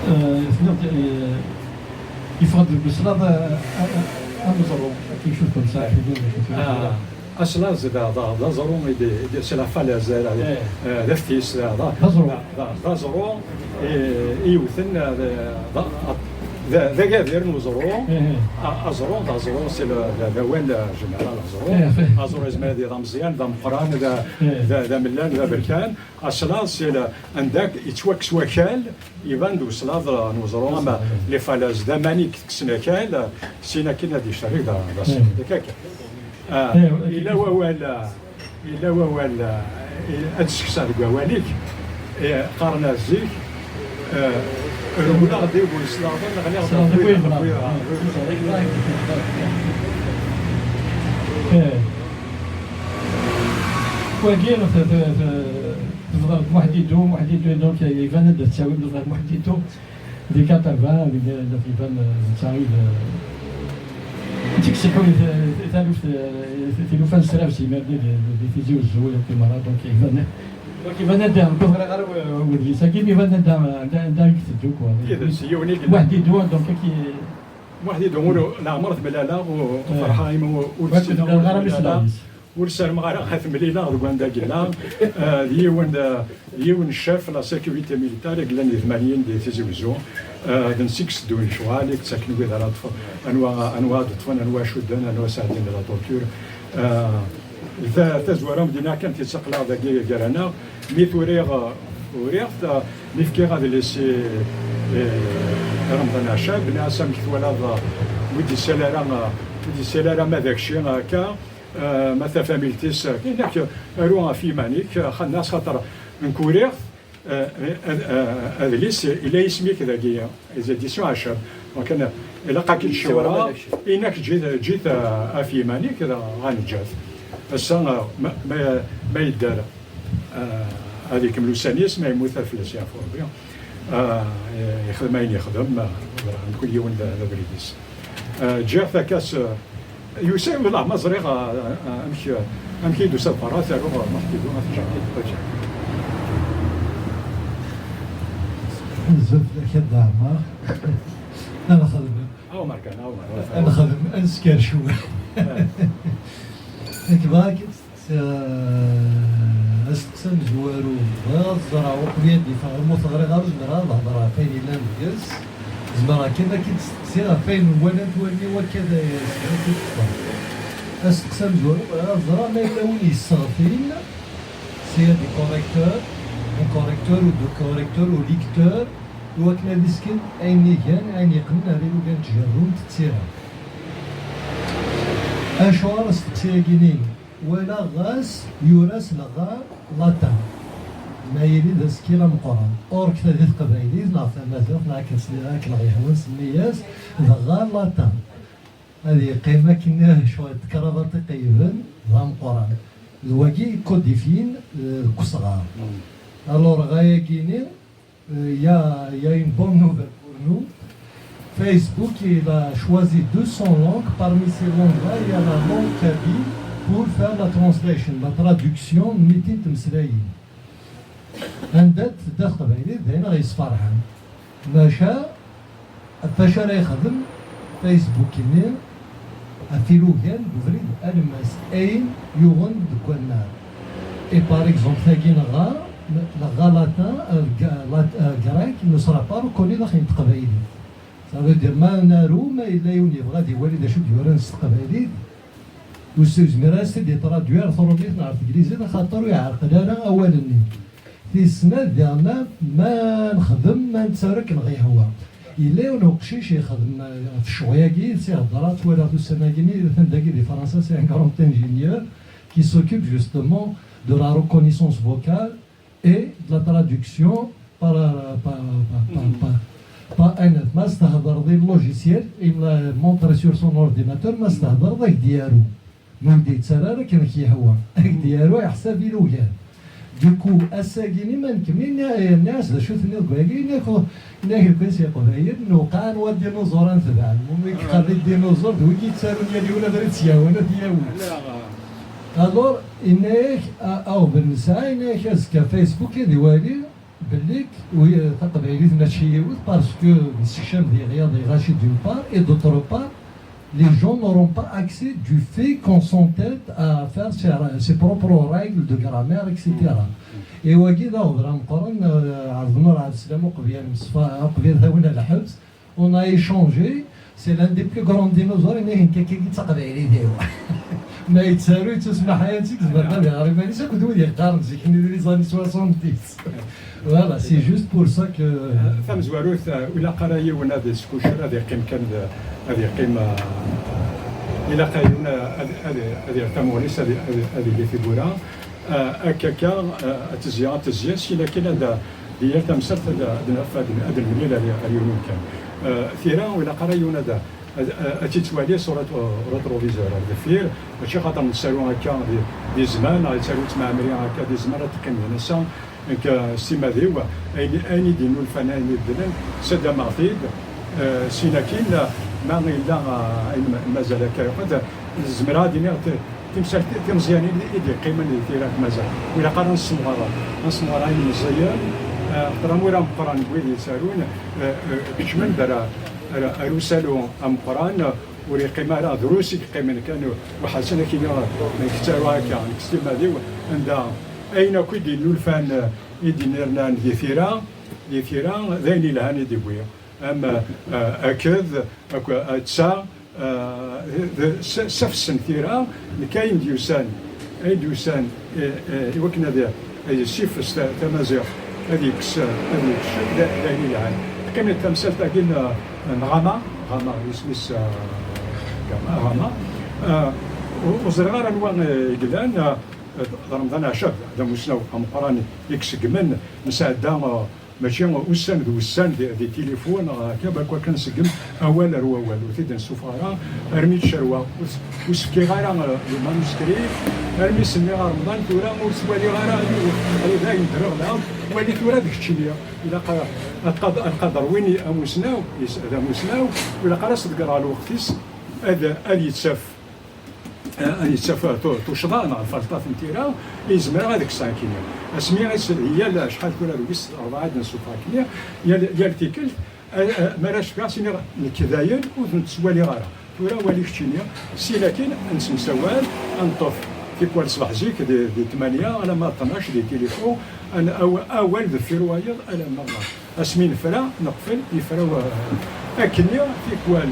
eh, tenniḍ, eh, yeffeɣ-d deg weṣlaḍ, eh, eh, eh, ameẓru. Akken cukkeɣ sɛiɣ d acu. Aslaẓ d, d, d aẓru i d, i d, c'est la falaise, d, eh, d aftis, d, d, d aẓru. D, d, d aẓru i, i yewten, d, d, d, d agadir n uẓru. A-, aẓru, d aẓru, c'est le, d, d awal, eh, général, aẓru. Aẓru yezmer ad d-iḍ ameẓyan, d ameqqran, d, d, d amellal, d aberkan. Aslaẓ, c'est le, anda yettwakkes wakal, iban-d uslaḍ n uẓru, ama les falaises d aman i itekksen akal, sin akin ad icerreg d, d aslaḍ. Akka kan. Ah, yella wawal, ah, yella wawal, ah, ad d-sekseɣ deg wawal-ik, eh, qqaren-as zik, eh, rewleɣ-d i bu islaḍen, ɣliɣ-d ɣef wid, ɣef wid, ah. Eh. Wagi, t-, t-, t-, tebɣa Muḥdidu, Muḥdidu, donc, iban-d ad d-tawim Muḥdidu. Di quatre-vingts, di, di, iban, eh, netta i d, eh, i d-tekkes taluft, eh, tilufa n Srabs, imerni di, di, di Tizi Uzzu, akk i merra, donc iban, donc iban ad d-, ur ɣriɣ ara wedlis-agi, mi iban anda, anda, anda i iteddu, quoi. Tidet, yiwen i yellan. Waḥed i ddwa, donc, aki. Waḥed i ddwa, ur, leɛmer temlaleɣ, u, u ferḥeɣ imi ur, ur ssineɣ ara mi s-, ur ssarmeɣ ara ad t-mlileɣ deg wanda yella. Eh, d yiwen, d, d yiwen n ccaf la sécurité militaire i yellan di tmanyin di Tizi Wezzu. Eh, d netta i yesseddun lecɣal, i yettaken wid ara ṭṭfen, anwa, anwa ad ṭṭfen, anwa cudden, anwa sɛeddin de la torture. Eh, ta-, tazwara, medden kan tittaqlaɣ dagi gar-aneɣ, mi t-uriɣ, eh, uriɣ-t, eh, mi fkiɣ adlis i, i Remḍan Ɛacab, nniɣ-as amek twalaḍ, eh, ur d-yessal ara, eh, ur d-yessal ara ma d akci, eh, akka, Eh, ma tafamilt-is, eh, yenna-k, aru ɣef yiman-ik, eh, xaṭ-, xaṭer nekk uriɣ-t, eh, eh, eh, adlis, ila isem-ik dagi, les éditions Ɛacab. Donc, eh, ilaq ad k-id-ciwreɣ, yenna-k ǧǧi-t, ǧǧi-t, eh, ɣef yiman-ik, dɣa ad neǧǧa-t. Ass-a, eh, ma, ma, ma yedder, eh, ad ikemmel ussan-is, ma yemmut ad fell-as yeɛfu Rebbi. Eh, yexdem ayen yexdem, eh, dɣa mkul yiwen d, d abrid-is. Eh, ǧǧiɣ-t akka s, eh, yusa, wala ma ẓriɣ, eh, eh, amek, eh, amek i d-tusa lqarat, aruɣ, eh, Muḥ Tidu, ad t-ǧǧeɣ, ad t-ǧǧeɣ. Azul fell-ak a Dda Ɛmer. Ad xedmen. Ɛumer kan, Ɛumer. Ad nexdem, ad nesker cwiṭ. Nekk bɣiɣ ad k-id-steqsiɣ, eh, asteqsi amezwaru. Bɣiɣ ad ẓreɣ, uqbel ad d-iffeɣ, imi ur t-ɣriɣ ara, ur zmireɣ ad hedreɣ ɣef wayen yellan deg-s. Zemreɣ kan ad k-id-steqsiɣ ɣef wayen walant wallen-iw akka d, eh, sɛiɣ-t-id ṭṭfeɣ. Asteqsi amezwaru, bɣiɣ ad ẓreɣ ma yella win yesseɣtin, c'est des correcteurs, un correcteur ou deux correcteurs ou lecteurs, i wakken ad isken ayen igan, ayen yeqqnen ar ilugan n tjerrumt d tira. Acuɣer asteqsi-agi-nni? Walaɣ ɣas yura s lɣar latin, ma yili d asekkil ameqqran. Or, ta di teqbaylit neɣ tamaziɣt neɣ akken s-, akken ɣ-yehwa nsemmi-yas, d lɣar latin. Ad yeqqim akken cwiṭ krabaṭ iqeyben d ameqqran. D wagi i kodifyin, eh, deg usɣar. Alors, ɣayagi-ni, euh, il y a, il y a une bonne nouvelle pour nous. Facebook, il a choisi deux cents langues. Parmi ces langues-là, il y a la langue kabyle pour faire la translation, la traduction n mitin tmeslayin. Anda tedda teqbaylit, d ayen ɣ-yesferḥen. Maca, ɣef wacu ara yexdem Facebook-nni ɣef ilugan deg ubrid alemmas, ayen yuɣen deg wannar? Et par exemple, tagi neɣɣa, neɣɣa latin, euh, ga-, lat-, euh, grec ne sera pas reconnu daxel n teqbaylit. Ça veut dire, ma naru, ma yella yiwen yebɣa ad iwali d acu d-yuran s teqbaylit, ur s-, ur yezmir ara ad s-t-id-itraduire ɣer trumit neɣ ɣer teglizit, axaṭer ur iɛerqel ara awal-nni. Tis snat diɣen, ma nexdem, ma nettaru akken ɣ-yehwa. Yella yiwen uqcic yexdem, eh, ɣef ccɣel-agi, s-ihedder-aɣ, twalaɣ-t ussan-agi-nni, atan dagi di Fransa, c'est un grand ingénieur qui s'occupe justement de la reconnaissance vocale et de la traduction par, par, par, par, par, par un, ma s-thedreḍ i logiciel, il montre sur son ordinateur, ma s-thedreḍ ad k-d-yaru. Ma ur d-yettarra ara akken k-yehwa. Ad k-d-yaru iḥsab ilugan. Du coup, ass-agi-nni ma nekmini, nniɣ-as d acu tenniḍ deg wagi, nniɣ-ak, nniɣ-ak lukan s yeqbayel, newqeɛ anwa dinuẓur ad netbeɛ. Umi yeqqar di dinuẓur, d wigi yettarun yal yiwen abrid s-yehwan ad t-yawi. Alors, yenna-yak, a-, aɣbel nesɛa, yenna-yak azekka Facebook ad iwali belli wi-, taqbaylit mačči yiwet, parce que nessekcam di ɣyaḍ i ɣaci d'une part, et d'autre part, les gens n'auront pas accès du fait qu'on s'entête à faire ses, ses propres règles de grammaire, et cetera. Et wagi d aɣbel ameqqran, euh, Ɛebdennur Ɛebdeslam uqbel ad nemsfa-, uqbel ad t-awin ɣer lḥebs, on a échangé, c'est l'un des plus grands dinosaures, yenna-ak nekk akka d taqbaylit-iw. Ma yettaru, yettusmaḥ-as, tzemreḍ ad iɣer iman-is akked wid yeqqaren zik-nni di les années soixante-dix. Voilà, c'est juste pour ça que... Tamezwarut, eh, ur ilaq ara yiwen ad iskuccer, ad iqqim kan d, ad iqqim, eh, ilaq yiwen ad, ad, ad yerr tamuɣli-s, ad, ad, ad yili tiwwura. Eh, akka akka, eh, ad tezzi, ad tezzi, syin akin ad d-, di yal tamsalt ad, ad naf, ad, ad nemlil ar, ar yiwen umkan. Eh, tira, ur ilaq ara yiwen ad, ad, ad tt-yettwali s ret-, rétroviseur ar deffir, mačči xaṭer nettaru akka di, di zzman, neɣ yettaru At Mɛemmri akka di zzman, ad teqqim din ass-a, nekk, eh, s timmad-iw, ayen, ayen i d-innulfan, ayen ibeddlen, ssadameɣ-t-id, eh, syin akin, eh, ma yella, eh, ayen ma-, mazal akka yuqad, zemreɣ ad iniɣ t-, timsal-, timeẓyanin i d-yeqqimen di tira mazal. Ur ilaq ara ad nessemɣer, ad nessemɣer ayen meẓẓiyen, eh, axaṭer amur ameqqran n wid yettarun, eh, eh, kecmen-d ar, ar, ar usalu ameqqran, ur yeqqim ara, drus i yeqqimen kan, uḥasen akken nekk ttaruɣ akka, nekk s timmad-iw, anda ayen akk i d-innulfan, eh, i d-innernan di tira, di tira, d ayen ilhan i d-iwwi. Am, eh, akked, akk, eh, tta, eh, d, s, safsen tira, nekk ayen d-yusan, ayen d-yusan, eh, eh, i wakken ad, ad yessifes ta-, tamaziɣt, ad yekkes, ad yekkes, d, d ayen yelhan. Teqqim-d tamsalt-agi n, n Ɣama, Ɣama, isem-is, eh, Ɣama, Ɣama. Eh, ur, ur ẓriɣ ara anwa, eh, i yellan, eh, d Remḍan Ɛacab, d amusnaw ameqqran i iseggmen, nesɛedda, eh, mačči ussan d wussan di, di tilifun, neɣ akka, bakk akken nseggem awal ar wawal, ur t-id-nessufeɣ ara, armi d ccerwa, ur s-, ur s-fkiɣ ara, eh, le manuscrit, armi s-nniɣ a Remḍan, tura ur s-waliɣ ara yiwet, qrib ayen ddreɣ da, wali tura d keččini, ilaq a, a Lqad-, a Lqader win i amusnaw, is-, d amusnaw, ur ilaq ara s-tḍeggreḍ lweqt-is, ad, ad yettaf. Eh, yettaf tu-, tuccḍa neɣ lfalṭat n tira, i zemreɣ ad kkseɣ akkenni. Asmi i s-, yal acḥal tura d wis rebɛa i d-nessufeɣ akkenni, yal, yal tikkelt, A- a- mi ara cfiɣ, siniɣ nekk dayen ur tent-ttwaliɣ ara. Tura wali keččini, si lakin ad nettemsawal, ad neṭṭef tikwal ṣṣbeḥ zik di, di tmanya alamma d ṭnac di tilifu, ad n- aw- awal deffir wayeḍ alamma asmi nefra, neqfel, yefra wa- akkenni tikwal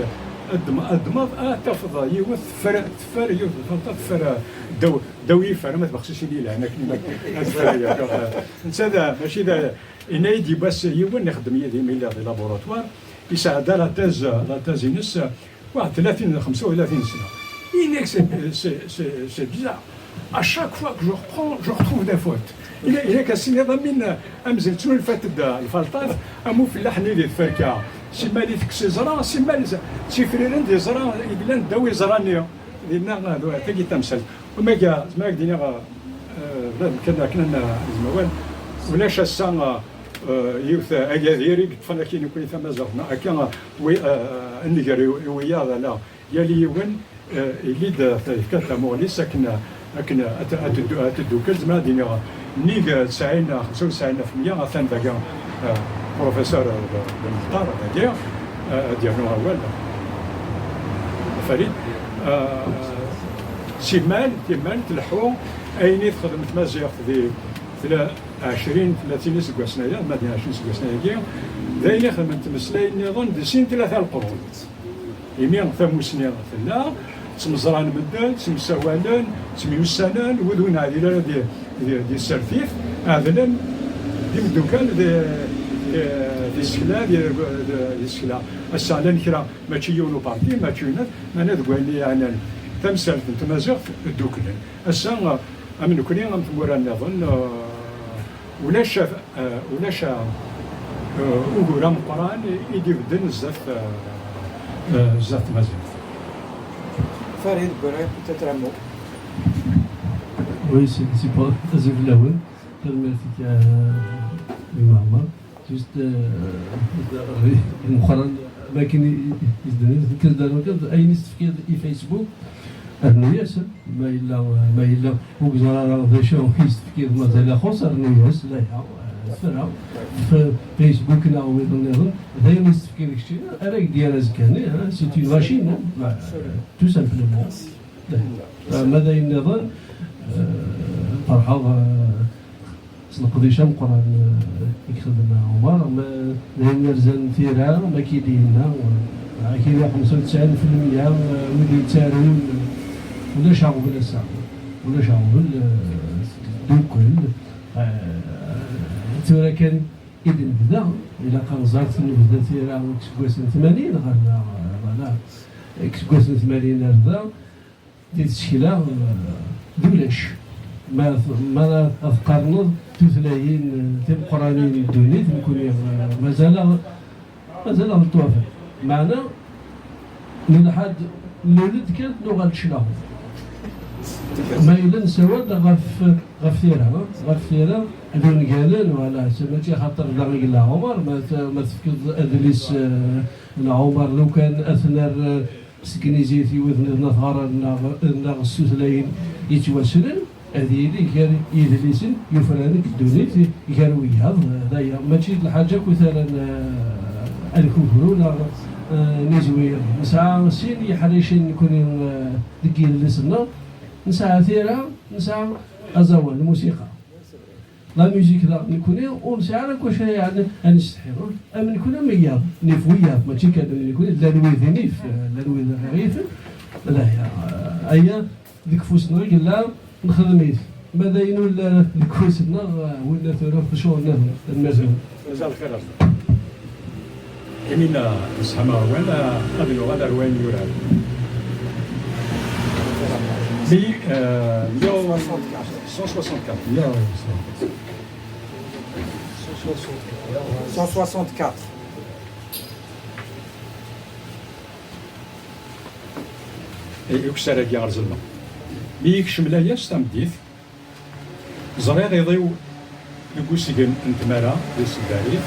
ad d-, ad d-tafeḍ yiwet teffer, teffer yiwet teffer, teffer ddaw, ddaw yifer, ama tbexsisin yelhan akken ad teffer. Netta d, mačči d, yenna-yi-d yiwwas yiwen ixeddem yid-i mi lliɣ di laboratoire, yesɛedda la thèse, la thèse-ines, waḥed tlatin, xemsa u tlatin sna. Yenna-k, c'est, c'est, c'est, c'est bizarre. À chaque fois que je reprends, je retrouve des fautes. Yenna-k, ass-nniḍen, am win, amzun ttnulfant-d lfalṭat, am ufellaḥ-nni di tferka. Simmal itekkes iẓra, simmal tifririn d iẓra i yellan ddaw iẓra-nni. Dinna, tagi d tamsalt. Umaga, zemreɣ ad d-iniɣ, eh, bab kan akken ad nezmawal, ulac ass-a, eh, yiwet, eh, agadir i yeṭṭfen akkin nekkni tamaziɣt, neɣ akka, eh, wi-, eh, nnger i, i wiyaḍ, ala, yal yiwen, eh, ili-d, eh, yefka tamuɣli-s akken, akken ad, ad teddu-, ad teddukkel, zemreɣ ad d-iniɣ, nnig, eh, tesɛin, xemsa u tesɛin ɣef mya, atan dagi, eh, professeur, eh, d, d Muxtar, dagi, eh, ad d-yernu awal, Farid. Eh, simmal, simmal tleḥḥu ayen i texdem tmaziɣt di tla-, ɛecrin, tlatin iseggasen aya, ma d ɛecrin iseggasen ayagi, d ayen i xedmen tmeslayin nniḍen di sin tlata leqrun. Imi tamusni tella, ttmeẓran medden, ttemsawalen, ttemyussanen, wid ur neɛdil ara di, di, di tsertit, ɛedlen d imeddukal di, di, di tsekla, di, di, di tsekla. Ass-a, llan kra, mačči yiwen uparti, mačči yiwen, meɛna deg wayen i yeɛnan tamsalt n tmaziɣt, dduklen. Ass-a, am nekkni, am tmura nniḍen, eh, ulac, eh, ulac, eh, ugur ameqqran i d-ibedden zdat, eh, eh, zdat tmaziɣt. Farid Bourret, peut-être un mot. Oui, c'est, c'est pas, c'est fell-awen. Tanemmirt-ik, eh, i Mɛemmar. Juste, eh, Meqqran, am akken i, i, i s-d-nniɣ, nekk d ayen i s-tefkiḍ i Facebook, rnu-yas, ma yella, ma yella ur yeẓri ara d acu i s-tefkiḍ, mazal ixuṣ, rnu-yas, la, ya, eh, tefra, f-, Facebook neɣ wiḍ nniḍen, d ayen i s-tefkiḍ kečči, ara k-d-yerr azekka-nni, eh, c'est une machine, eh, tout simplement. Eh, ma d ayen nniḍen, eh, ferḥeɣ, eh, s leqdic ameqqran, eh, i yexdem Ɛumar, ma d ayen yerzan tira, ma k-id-yenna, eh, akkin xemsa u tesɛin fi lmeyya, eh, wid yettarun, eh, ulac aɣbel ass-a, ulac aɣbel, eh, ddukel, eh, tura kan i d-nebda, ilaq ad nẓer nebda tira deg iseggasen tmanyin ɣer da, eh, voilà, deg iseggasen tmanyin ar da, di tsekla, eh, d ulac. Ma, ma tqarneḍ tutlayin, eh, timeqqranin n ddunit, nekkni, eh, mazal-aɣ, mazal-aɣ nettwafaq. Meɛna, nelḥa-d, nlul-d kan, nuɣal-d cclaɣem. Ma yella nessawal ɣef, ɣef tira, ɣef tira d ungalen, wala, mačči xaṭer da i yella Ɛumar, ma t-, ma tefkiḍ adlis, eh, n Ɛumar, lukan ad t-nerr, eh, s tegnizit i wid nniḍen ad t-ɣren neɣ, neɣ s tutlayin yettwasren, ad yili gar yidlisen yufraren deg ddunit, gar wiyaḍ, d aya. Mačči d lḥaǧa akk ara n-, ad nkukru neɣ, eh, nizwir. Nesɛa sin yiḥricen nekkni, eh, deg yidles-nneɣ. Nesɛa tira, nesɛa aẓawan, lmusiqa. La musique daɣ nekkni ur nesɛi ara akk acu ara yeɛni ad nessetḥi. Am nekkni am wiyaḍ, nif wiyaḍ, mačči kan am nekkni, llan wid nif, llan wid ara yifen. Daya, aya deg ufus-nneɣ i yella, nexdem-it. Ma d ayen ur yelli ara deg ufus-nneɣ, winna tura ccɣel-nniḍen. Tanemmirt-nwen. Mazal xir a Yamina, nesɛa awal, ad nuɣal ar wayen yuran. Mi, euh, mille cent soixante-quatre. Mille cent soixante-quatre. Cent soixante-quatre. I ukessar-agi ɣer Zelma. Mi yekcem layas tameddit, ẓriɣ iḍ-iw deg usgen n tmara di tseddarit,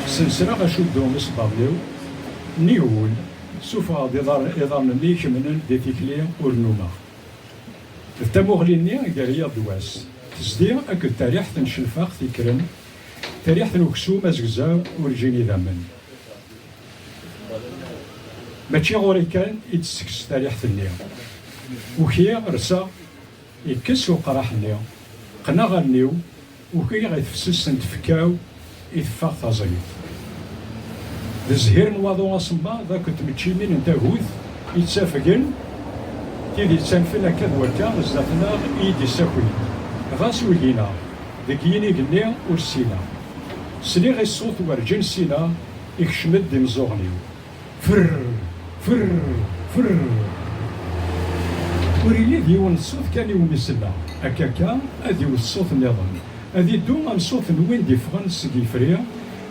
sensreɣ acuddu isebbaḍen-iw, nnig wul, ssufɣeɣ-d iḍar-, iḍarren-nni ikemnen di tikli ur nnumeɣ. D tamuɣli-nni i yerra-yaɣ-d wass, tezdi akked tariḥt n ccelfeɣt yekkren, tariḥt n uksum azegzaw urǧin idammen. Mačči ɣur-i kan i d-tettekkes tariḥt-nni. Ukiɣ, rseɣ, yekkes uqraḥ-nni. Qqneɣ allen-iw, ukiɣ i tefsest n tfekka-w i teffeɣ taẓayt. D zzhir n waḍu asemmaḍ akked tmeččimin n tagut yettafgen, tid yettanfen akka d wakka zdat-neɣ i yi-d-issakin. Ɣas ugin-aɣ deg yinig-nni ur ssineɣ. Sliɣ i ṣṣut werǧin ssineɣ, ikcem-d imeẓẓuɣen-iw. Frr, frr, frr. Ur yelli d yiwen ṣṣut kan iwumi selleɣ. Akka akka, ad iwet ṣṣut nniḍen. Ad iddu am ṣṣut n win d-iffɣen seg yefri,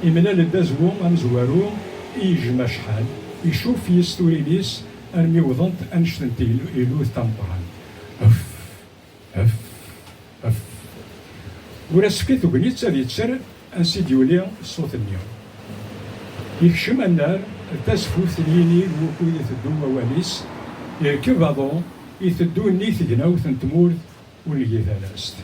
imlal-d azwu amezwaru i yejjem acḥal, icuf yis turin-is armi wwḍent annect n til-, ilut tameqqrant. Uf, uf, uf. Ur as-tefki tegnit ad yetter ansi d-yuli ṣṣut-nni. Yekcem annar d tasfuft n yinig wukud iteddu wawal-is, irkeb aḍu, iteddu nnig tegnawt n tmurt ur ngi talast.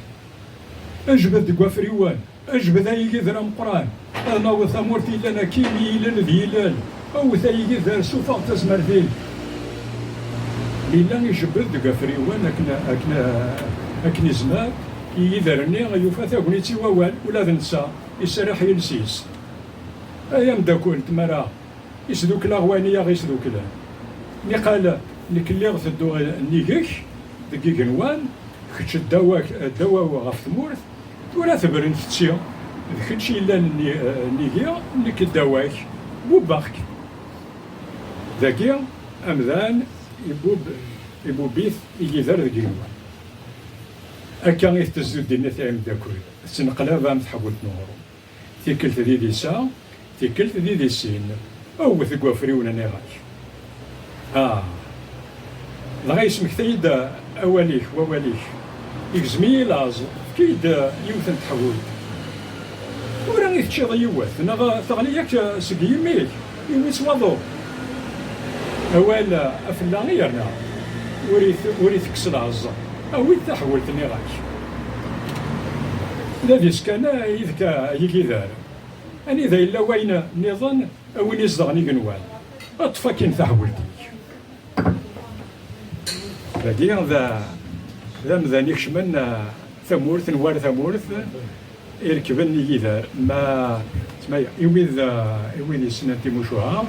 Jbed deg wafriwen, jbed ay igider ameqqran, ad naweḍ tamurt yellan akkin i yilel d yilel. Awet ay igider, sufeɣ tazmert-ik. Yella ijebbed deg afriwen akken, akken, akken izmer, igider-nni yufa tagnit i wawal, ula d netta iserreḥ yiles-is. Ay ameddakel, tmara isdukkel-aɣ wayen i aɣ-isduklen. Niqal, nekk lliɣ tedduɣ nnig-k deg igenwan, kečč ddaw-ak, ddaw-aw ɣef tmurt, tura tebren tetti, d kečč yellan nni-, nnig-i, nekk ddaw-ak, bubbeɣ-k. Dagi, amdan ibubb-, ibubb-it igider deg igenwan. Akka i tettezdu ddunit ay ameddakel, tettneqlab am tḥebbult n uɣrum. Tikkelt d idis-a, tikkelt d idis-in. Awet deg wafriwen nniɣ-ak. Ah. Dɣa yesmektay-d awal-ik, wawal-ik. Igzem-iyi laẓ, efk-iyi-d yiwet n teḥbult. Tura i teččiḍ yiwet, neɣ teɣli-yak seg yimi-k, iwwi-tt waḍu. Awal afella i yerna, ur it-, ur itekkes laẓ. Awi-d taḥbult nniɣ-ak. D adis kan yid-k a yigider. Anida yella wayen nniḍen, a win izedɣen igenwan, ṭṭef akkin taḥbult-ik. Dagi d, d amdan ikecmen, ah, tamurt n war tamurt, irekben igider. Ma, tma, i wid, ah, i wid yessnen timucuha,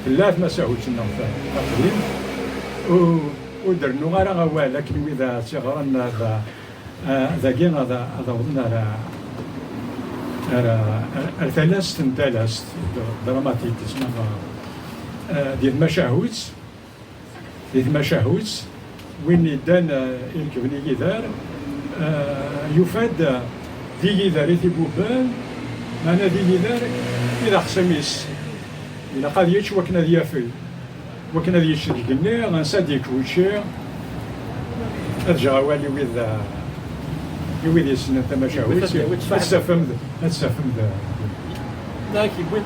tella tmacahut-nneɣ ta-, taqdimt, u-, ur d-rennuɣ ara awal akken wid, ah, tt-iɣren ad, ah, dagi ad, ad awḍen ar, ar, ar, ar talast n talast, d-, dramatique, yettma, ah, di tmacahut, di tmacahut, win yeddan, ah, irekben igider, ah, yufa-d, ah, d igider i t-ibubben, meɛna d igider i d axṣim-is. Ilaq ad yečč wakken ad yafeg. Wakken ad yečč deg igenni, ansa d-yekk wučči. Ad ǧǧeɣ awal i wid, i wid yessnen tamacahut. Ad tafem d, ad tafem d. Dak yewwi.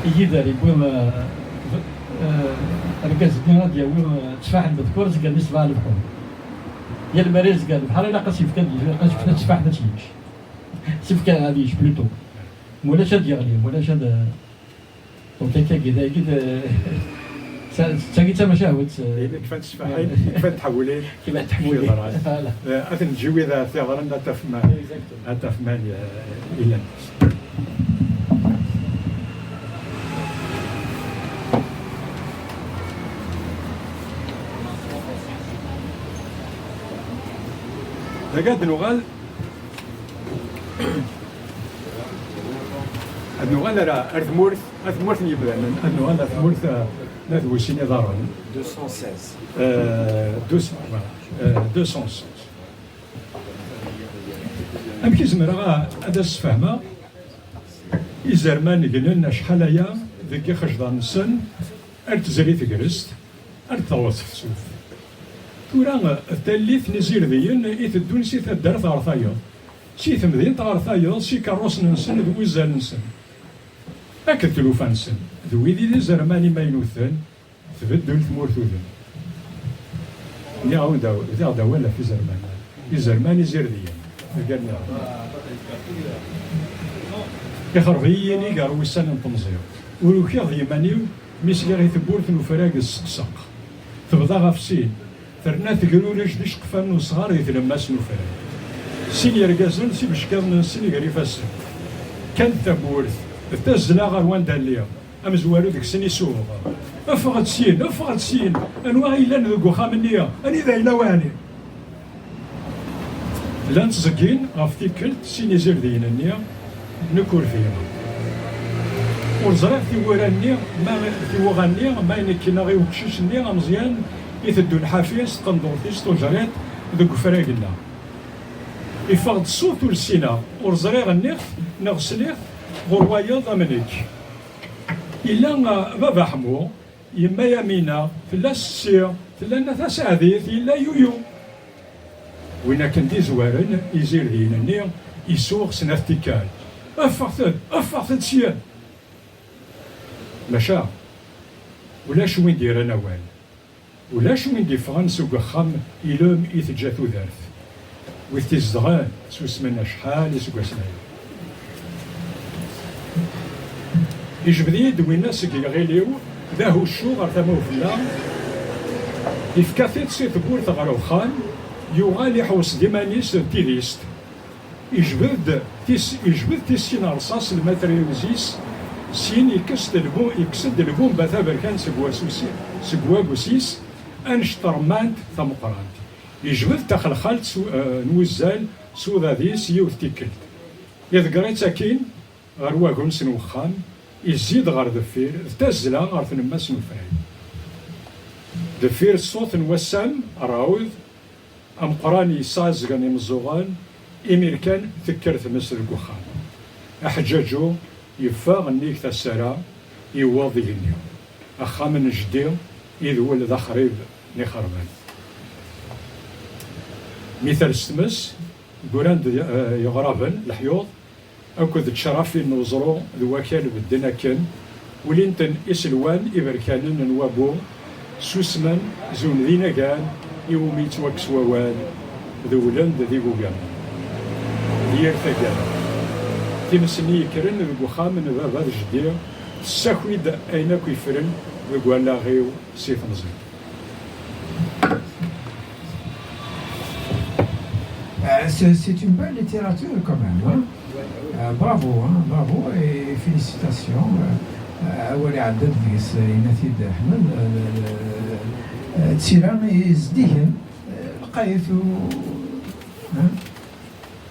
Igider yewwi, eh, eh, argaz-nni ad yawi, eh, tteffaḥ n bedkur, zgan di ṣṣbeɛ lebḥur. Yal mi ara yezger lebḥer, ilaq ad s-yefk ad, ilaq ad s-yefk tteffaḥ ad tt-yečč. S-yefk ad yečč plutôt. Mulac ad yeɣli, mulac ad, Donc, akka, dagi, d, d, d tagi d tamacahut, eh, ayen kfan tteffaḥin, kfan tḥewwulin, kfan tḥewwulin. Voilà. Eh, ad ten-ǧǧi wid ara t-iɣren, ad tafem, exactement, ad tafem ayen, eh, yellan. Dagi ad nuɣal. Ad nuɣal ar, ar tmurt, ar tmurt n yimdanen, ad nuɣal ar tmurt, eh, n At Busin iḍarren. Deux cent seize. Eh, deux cents, voilà. Eh, deux cent seize. Amek i zemreɣ a-, ad as-sfehmeɣ? Izerman gnen acḥal aya deg ixejḍan-nsen, ar tezri tegrest, ar d-taweḍ tefsut. Tura, d tallit n izirdiyen i teddun si taddart ɣer tayeḍ, si temdint ɣer tayeḍ, s ikerrusen-nsen d wuzzal-nsen, akked tlufa-nsen, d wid i d izerman imaynuten, tbeddel tmurt udem. Nniɣ-awen-d aw-, udiɣ-d awal ɣef izerman. Izerman izirdiyen. Ixerb-iyi yinig ɣer wussan n temẓi-w. Ur ukiɣ d yiman-iw, Mi sliɣ i tewwurt n ufrag tesseqseq, tebḍa ɣef sin, terna tegrurej d iceqfan n usɣar di tlemmast n ufrag. Sin yergazen s ibeckiḍen-nsen gar ifassen. Kkant tawwurt, d tazzla ɣer wanda lliɣ. Amezwaru deg-sen isuɣ: "Ffɣet syin, ffɣet syin! Anwa i yellan deg uxxam-nni? Anida yella waɛli?" Llan ttẓeggin ɣef tikkelt sin izirdiyen-nni, nekk ur fhimeɣ. Ur ẓriɣ tiwwura-nni ma, tiwuɣa-nni ma ayen i k-ineɣ i uqcic-nni ameẓyan iteddun ḥafi s tqendurt-is tujriṭ deg ufrag-nneɣ. Iffeɣ-d ṣṣut ur ssineɣ, ur ẓriɣ nniɣ-t neɣ sliɣ-t ɣur wayeḍ am nekk. Yella, uh, baba Ḥmu, yemma Yamina, tella setti, tella nna Taseɛdit, yella yuyu. Win akken d-izwaren izirdiyen-nni, isuɣ snat tikkal: "Ffɣet-d, ffɣet-d syin!" Maca ulac win d-yerran awal. Ulac win d-iffɣen seg uxxam ilem i teǧǧa tudert. Wid t-izedɣen susmen acḥal iseggasen aya. Ijbed-iyi-d winna seg yiɣil-iw d ahuccu ɣer tama ufella, ifka tiṭ si tewwurt ɣer uxxam, yuɣal iḥewṣ-d iman-is d tidist. Ijbed-d tis-, ijbed tissin rṣas lmatriyuz-is, syin yekkes-d lbu-, yekkes-d lbumba taberkant seg wasus-, seg wagus-is, annect rmant tameqqrant. Yejbed taxelxalt s u-, eh, n wuzzal s uḍad-is yiwet tikkelt. Iḍegger-itt akkin ɣer wagens n wexxam, izzi-d ɣer deffir, d tazzla ɣer tlemmast n ufrag. Deffir ṣṣut n wassam, rrawed, ameqqran yesɛeẓgen imeẓẓuɣen, imir kan tekker tmes deg uxxam. Aḥeǧǧaǧu yeffeɣ nnig tassara, yewweḍ igenni. Axxam n jeddi idwel d axrib n ixerban. Mi ters tmes, gguran-d, eh, yeɣraben, leḥyuḍ, akked tcrafin n uẓru d wakal bedden akken, ulin-ten iselwan iberkanen n wabu, susmen, zun d inagan iwumi yettwakkes wawal, dewlen-d d igugamen. D yir taggara, times-nni yekkren deg uxxam n baba d jeddi, tessaki-d ayen akk yeffren deg wallaɣ-iw si temẓi. Euh, c'est, c'est une belle littérature quand même, hein. Euh, bravo, hein, bravo et félicitations. Euh, euh, awal iɛedda-d deg-s, euh, yenna-t-id Ḥmed, euh, euh, euh, d tira i zeddigen, euh, lqayet u, hein,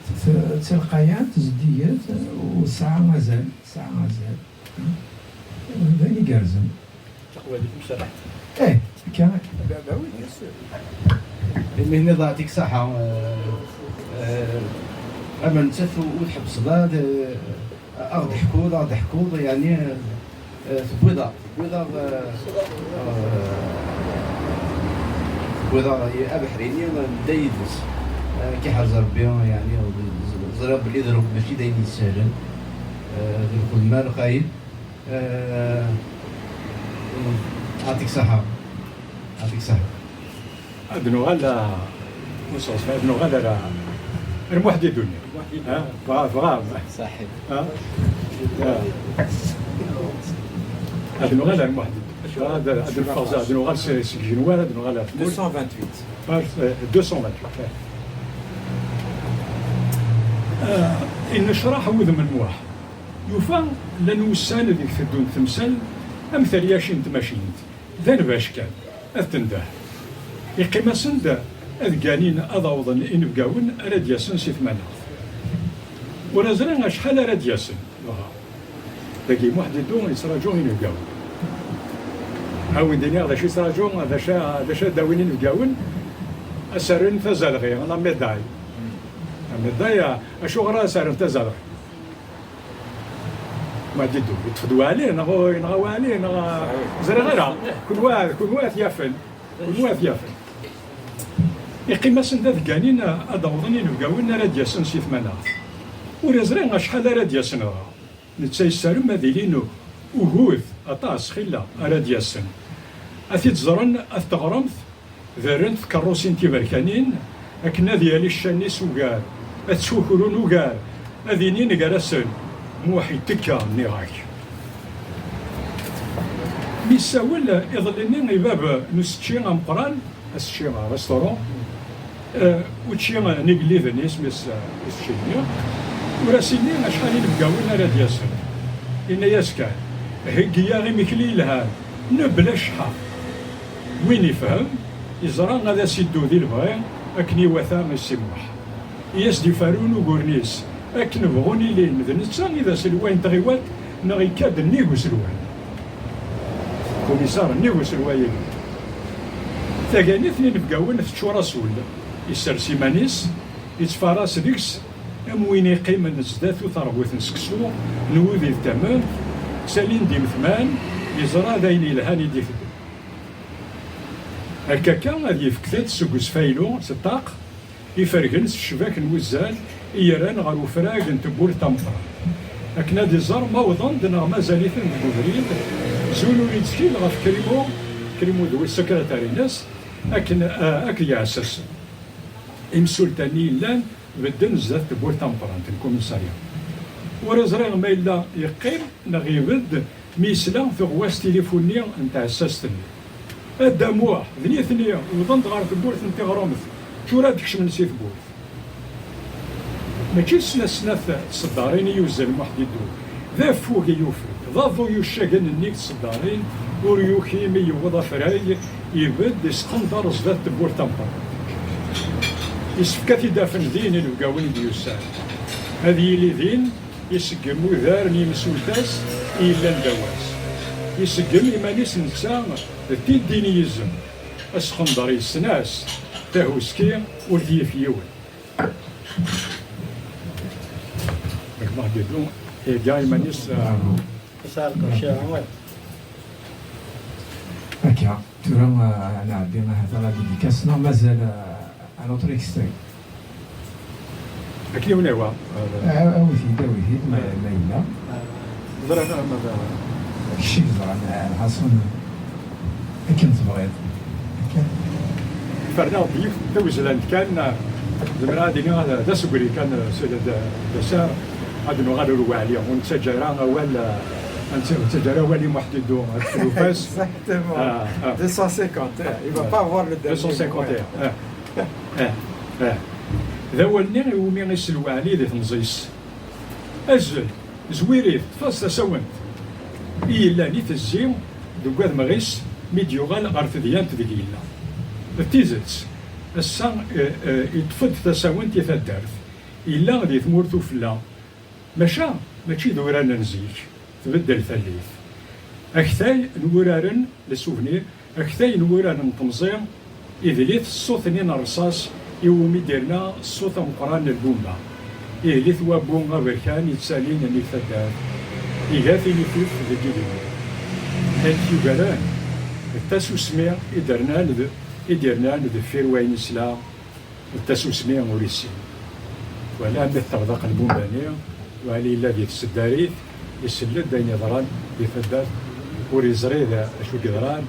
t-, t-, d tilqayant zeddiget, euh, u tesɛa azal, tesɛa azal, hein. Euh, d ayen igerrzen. Taqbaylit mecraḥ. Eh, akka. Bah, bah oui, bien sûr. Imi tenniḍ yeɛṭik ṣṣeḥḥa, eh, eh, ama nettat ur, ur tḥebbseḍ ara, eh, ad ɣ-d-teḥkuḍ, ad ɣ-d-teḥkuḍ, yeɛni, eh, tewwiḍ-aɣ, tewwiḍ-aɣ, eh, eh, tewwiḍ-aɣ abeḥri-nni, nedda yid-s. Eh, ad k-iḥrez Rebbi, yeɛni, ẓ-, ẓriɣ belli d Rebbi mačči d ayen yessehlen, eh, d lxedma lqayed. Eh, yeɛṭik ṣṣeḥḥa. Yeɛṭik ṣṣeḥḥa. Ad nuɣal, eh, ur sɣezfay, ad nuɣal ar, ar Muḥ Didun. Muḥ Didun. Ha? Bɣa, bɣa. Ṣaḥi. Ha? Ah. Ad nuɣal ar Muḥ Didun. Ad, ad neffeɣ, ad nuɣal s-, seg igenwar, ad nuɣal ar tmurt. Deux cent vingt-huit. Ar, eh, deux cent vingt-huit, eh. Eh, innecraḥ wudem n Muḥ. Yufa llan wussan deg teddunt temsal am teryacin n tmacint, d anbac kan, ad tendeh. Iqqim-asen-d ad gganin ad awḍen inebgawen ara d-yasen si tmaneɣt. Ur yeẓri acḥal ara d-yasen, dɣa. Dagi Muḥ Diddu yettraǧu inebgawen. Ad wen-d-iniɣ d acu yettraǧu, d acu, d acu ad d-awin inebgawen, ad s-rren tazalɣi, la médaille. La médaille, acuɣer ad s-rren tazalɣi? Ma d-iddu, yeṭṭef-d waɛli, neɣ, neɣ waɛli, neɣ, ẓriɣ ara. Kunwi, kunwi ad t-yafen. Kunwi ad t-yafen. Iqqim-asen d adegganin ad awḍen inebgawen ara d-yasen si tmaneɣt. Ur yeẓri acḥal ara d-yasen dɣa. Netta yessarem ad ilin ugut aṭas, xilla, ara d-yasen. Ad t-id-ẓren, ad t-teɣremt, Berrent tkeṛṛusin tiberkanin akken ad yali ccan-is ugar, ad ttukrun ugar, ad inin gar-asen: "Muḥ itekka, nniɣ-ak." Yessawel iḍelli-nni i bab n usečči ameqqran, asečči, restaurant, eh, učči n igelliden, isem-is, eh, usečči-nni. Ur as-inni acḥal inebgawen ara d-yasen. Yenna-yas kan, heggi-yaɣ imekli yelhan, nebla cceḥḥa. Win ifhem, yeẓra ad as-iddu di lebɣi akken iwata i Si Muḥ. I as-d-iferrun uguren-is, akken bɣun ilin, d netta i d aselway n tɣiwant, neɣ ikka-d nnig uselway. Kumisar nnig uselway-inu. Taganit n inebgawen teččur-as ul. Issers iman-is, yettfaras deg-s am win iqqimen sdat uterbut n seksu n wid ittamen, ttalin-d imetman, yeẓra d ayen yelhan i d-iteddun. Akka akka, ad yefk tiṭ seg usfaylu s ṭṭaq ifergen s ccbak n wuzzal i yerran ɣer ufrag n tewwurt tameqqrant, akken ad iẓer ma wwḍen-d neɣ mazal-iten deg ubrid. Zun ur yettkel ɣef Krimo, Krimo d wis sekretar-ines, akken, eh, akked yiɛessasen. Imsulta-nni yellan bedden zdat tewwurt tameqqrant n kumiṣarya. Ur iẓri ma yella yeqqim neɣ ibedd mi yesla tuɣwas tilifu-nni n tɛessast-nni. A Dda Muḥ, d nitni wwḍen-d ɣer tewwurt n tiɣremt, tura ad d-kecmen si tewwurt. Mačči d snat snat tseddarin i yuzzel Muḥ Diddu, d affug i yufeg, d aḍu yuccagen nnig tseddarin, ur yuki mi yewweḍ afrag, ibedd, isqenḍer zdat tewwurt tameqqrant. Yessefk ad t-id-afen din inebgawen i d-yusan. Ad yili din, iseggem udar n yimsulta-s i yellan ddaw-as. Iseggem iman-is netta d tiddi n yizem. Asqenḍer yessen-as, tahuski ur t-yif yiwen. Gma Diddu, ihegga iman-is, ah, Yesɛa lqecc, ah, ouais. Akka, tura, ah, nɛeddi ahat ɣer la dédicace, neɣ mazal, ah, un autre extrait. Akken i wen-ihwa. Ah, awit-id, awit-id, ma, ma yella. Ẓriɣ, ah, ma d-, kečč i yeẓran, ah, lḥaṣun. Akken tebɣiḍ. Akken. Ferneɣ-d yiwet tawezlant kan, zemreɣ ad iniɣ d, d asegri kan, Sidi d, d asar, ad nuɣal ur waɛli, ur nettaǧǧa ara awal, ur nettaǧǧa ara awal i Muḥ Diddu, ad tlufa-s. Exactement. Ah, ah. Deux cent cinquante, eh, il va pas avoir le dernier mot. Deux cent cinquante et un, ah. Ah, ah. D awal-nni iwumi isel waɛli di temẓi-s. Azzel, zwirit, ṭṭef-as tasawent i yellan itezzi deg wadmeɣ-is mi d-yuɣal ɣer tedyant deg yella. D tidet, ass-a, eh, eh, iṭṭef-d tasawent i taddart. Yella di tmurt ufella, maca mačči d urar n zik, tbeddel tallit. Aktay n wuraren, le souvenir, aktay n wuraren n temẓi, idel-it ṣṣut-nni n rrṣaṣ iwumi d-irna ṣṣut ameqqran n lbumba. Idel-it wabbu aberkan yettalin nnig taddart, iga tinifif deg igenni. Ayen t-yugaren d tasusmi i d-rnan d, i d-irnan deffir wayen isla, d tasusmi ur issin. Wala mi teṭṭerḍeq lbumba-nni, wala yella di tseddarit, isell-d ayen yeḍran di taddart, ur yeẓri d acu i yeḍran,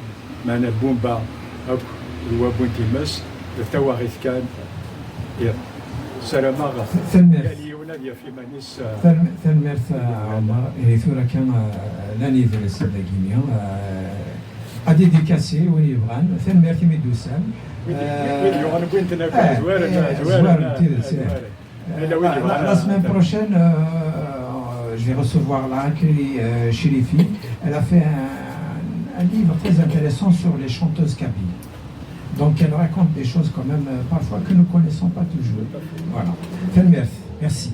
meɛna lbumba akk d wabbu n times, d tawaɣit kan. Ssarameɣ, tanemmirt, yal yiwen ad yaf iman-is, ah, tanemmirt, ah, Ɛmer. Ihi tura kan, ah, lan yidles dagini, ah, ad dédicacé win yebɣan. Tanemmirt imi d-tusam. Wid, wid, wid yuɣen wwin-ten akk, eh, zwaren, eh, zwaren, zwaren, eh, tidet, eh. Zwaren. Eh, la, la semaine prochaine, euh, je vais recevoir la Akli, euh, Chérifi. Elle a fait un, un livre très intéressant sur les chanteuses kabyles. Donc elle raconte des choses quand même, euh, parfois que nous connaissons pas toujours. Voilà. Tanemmirt. Merci.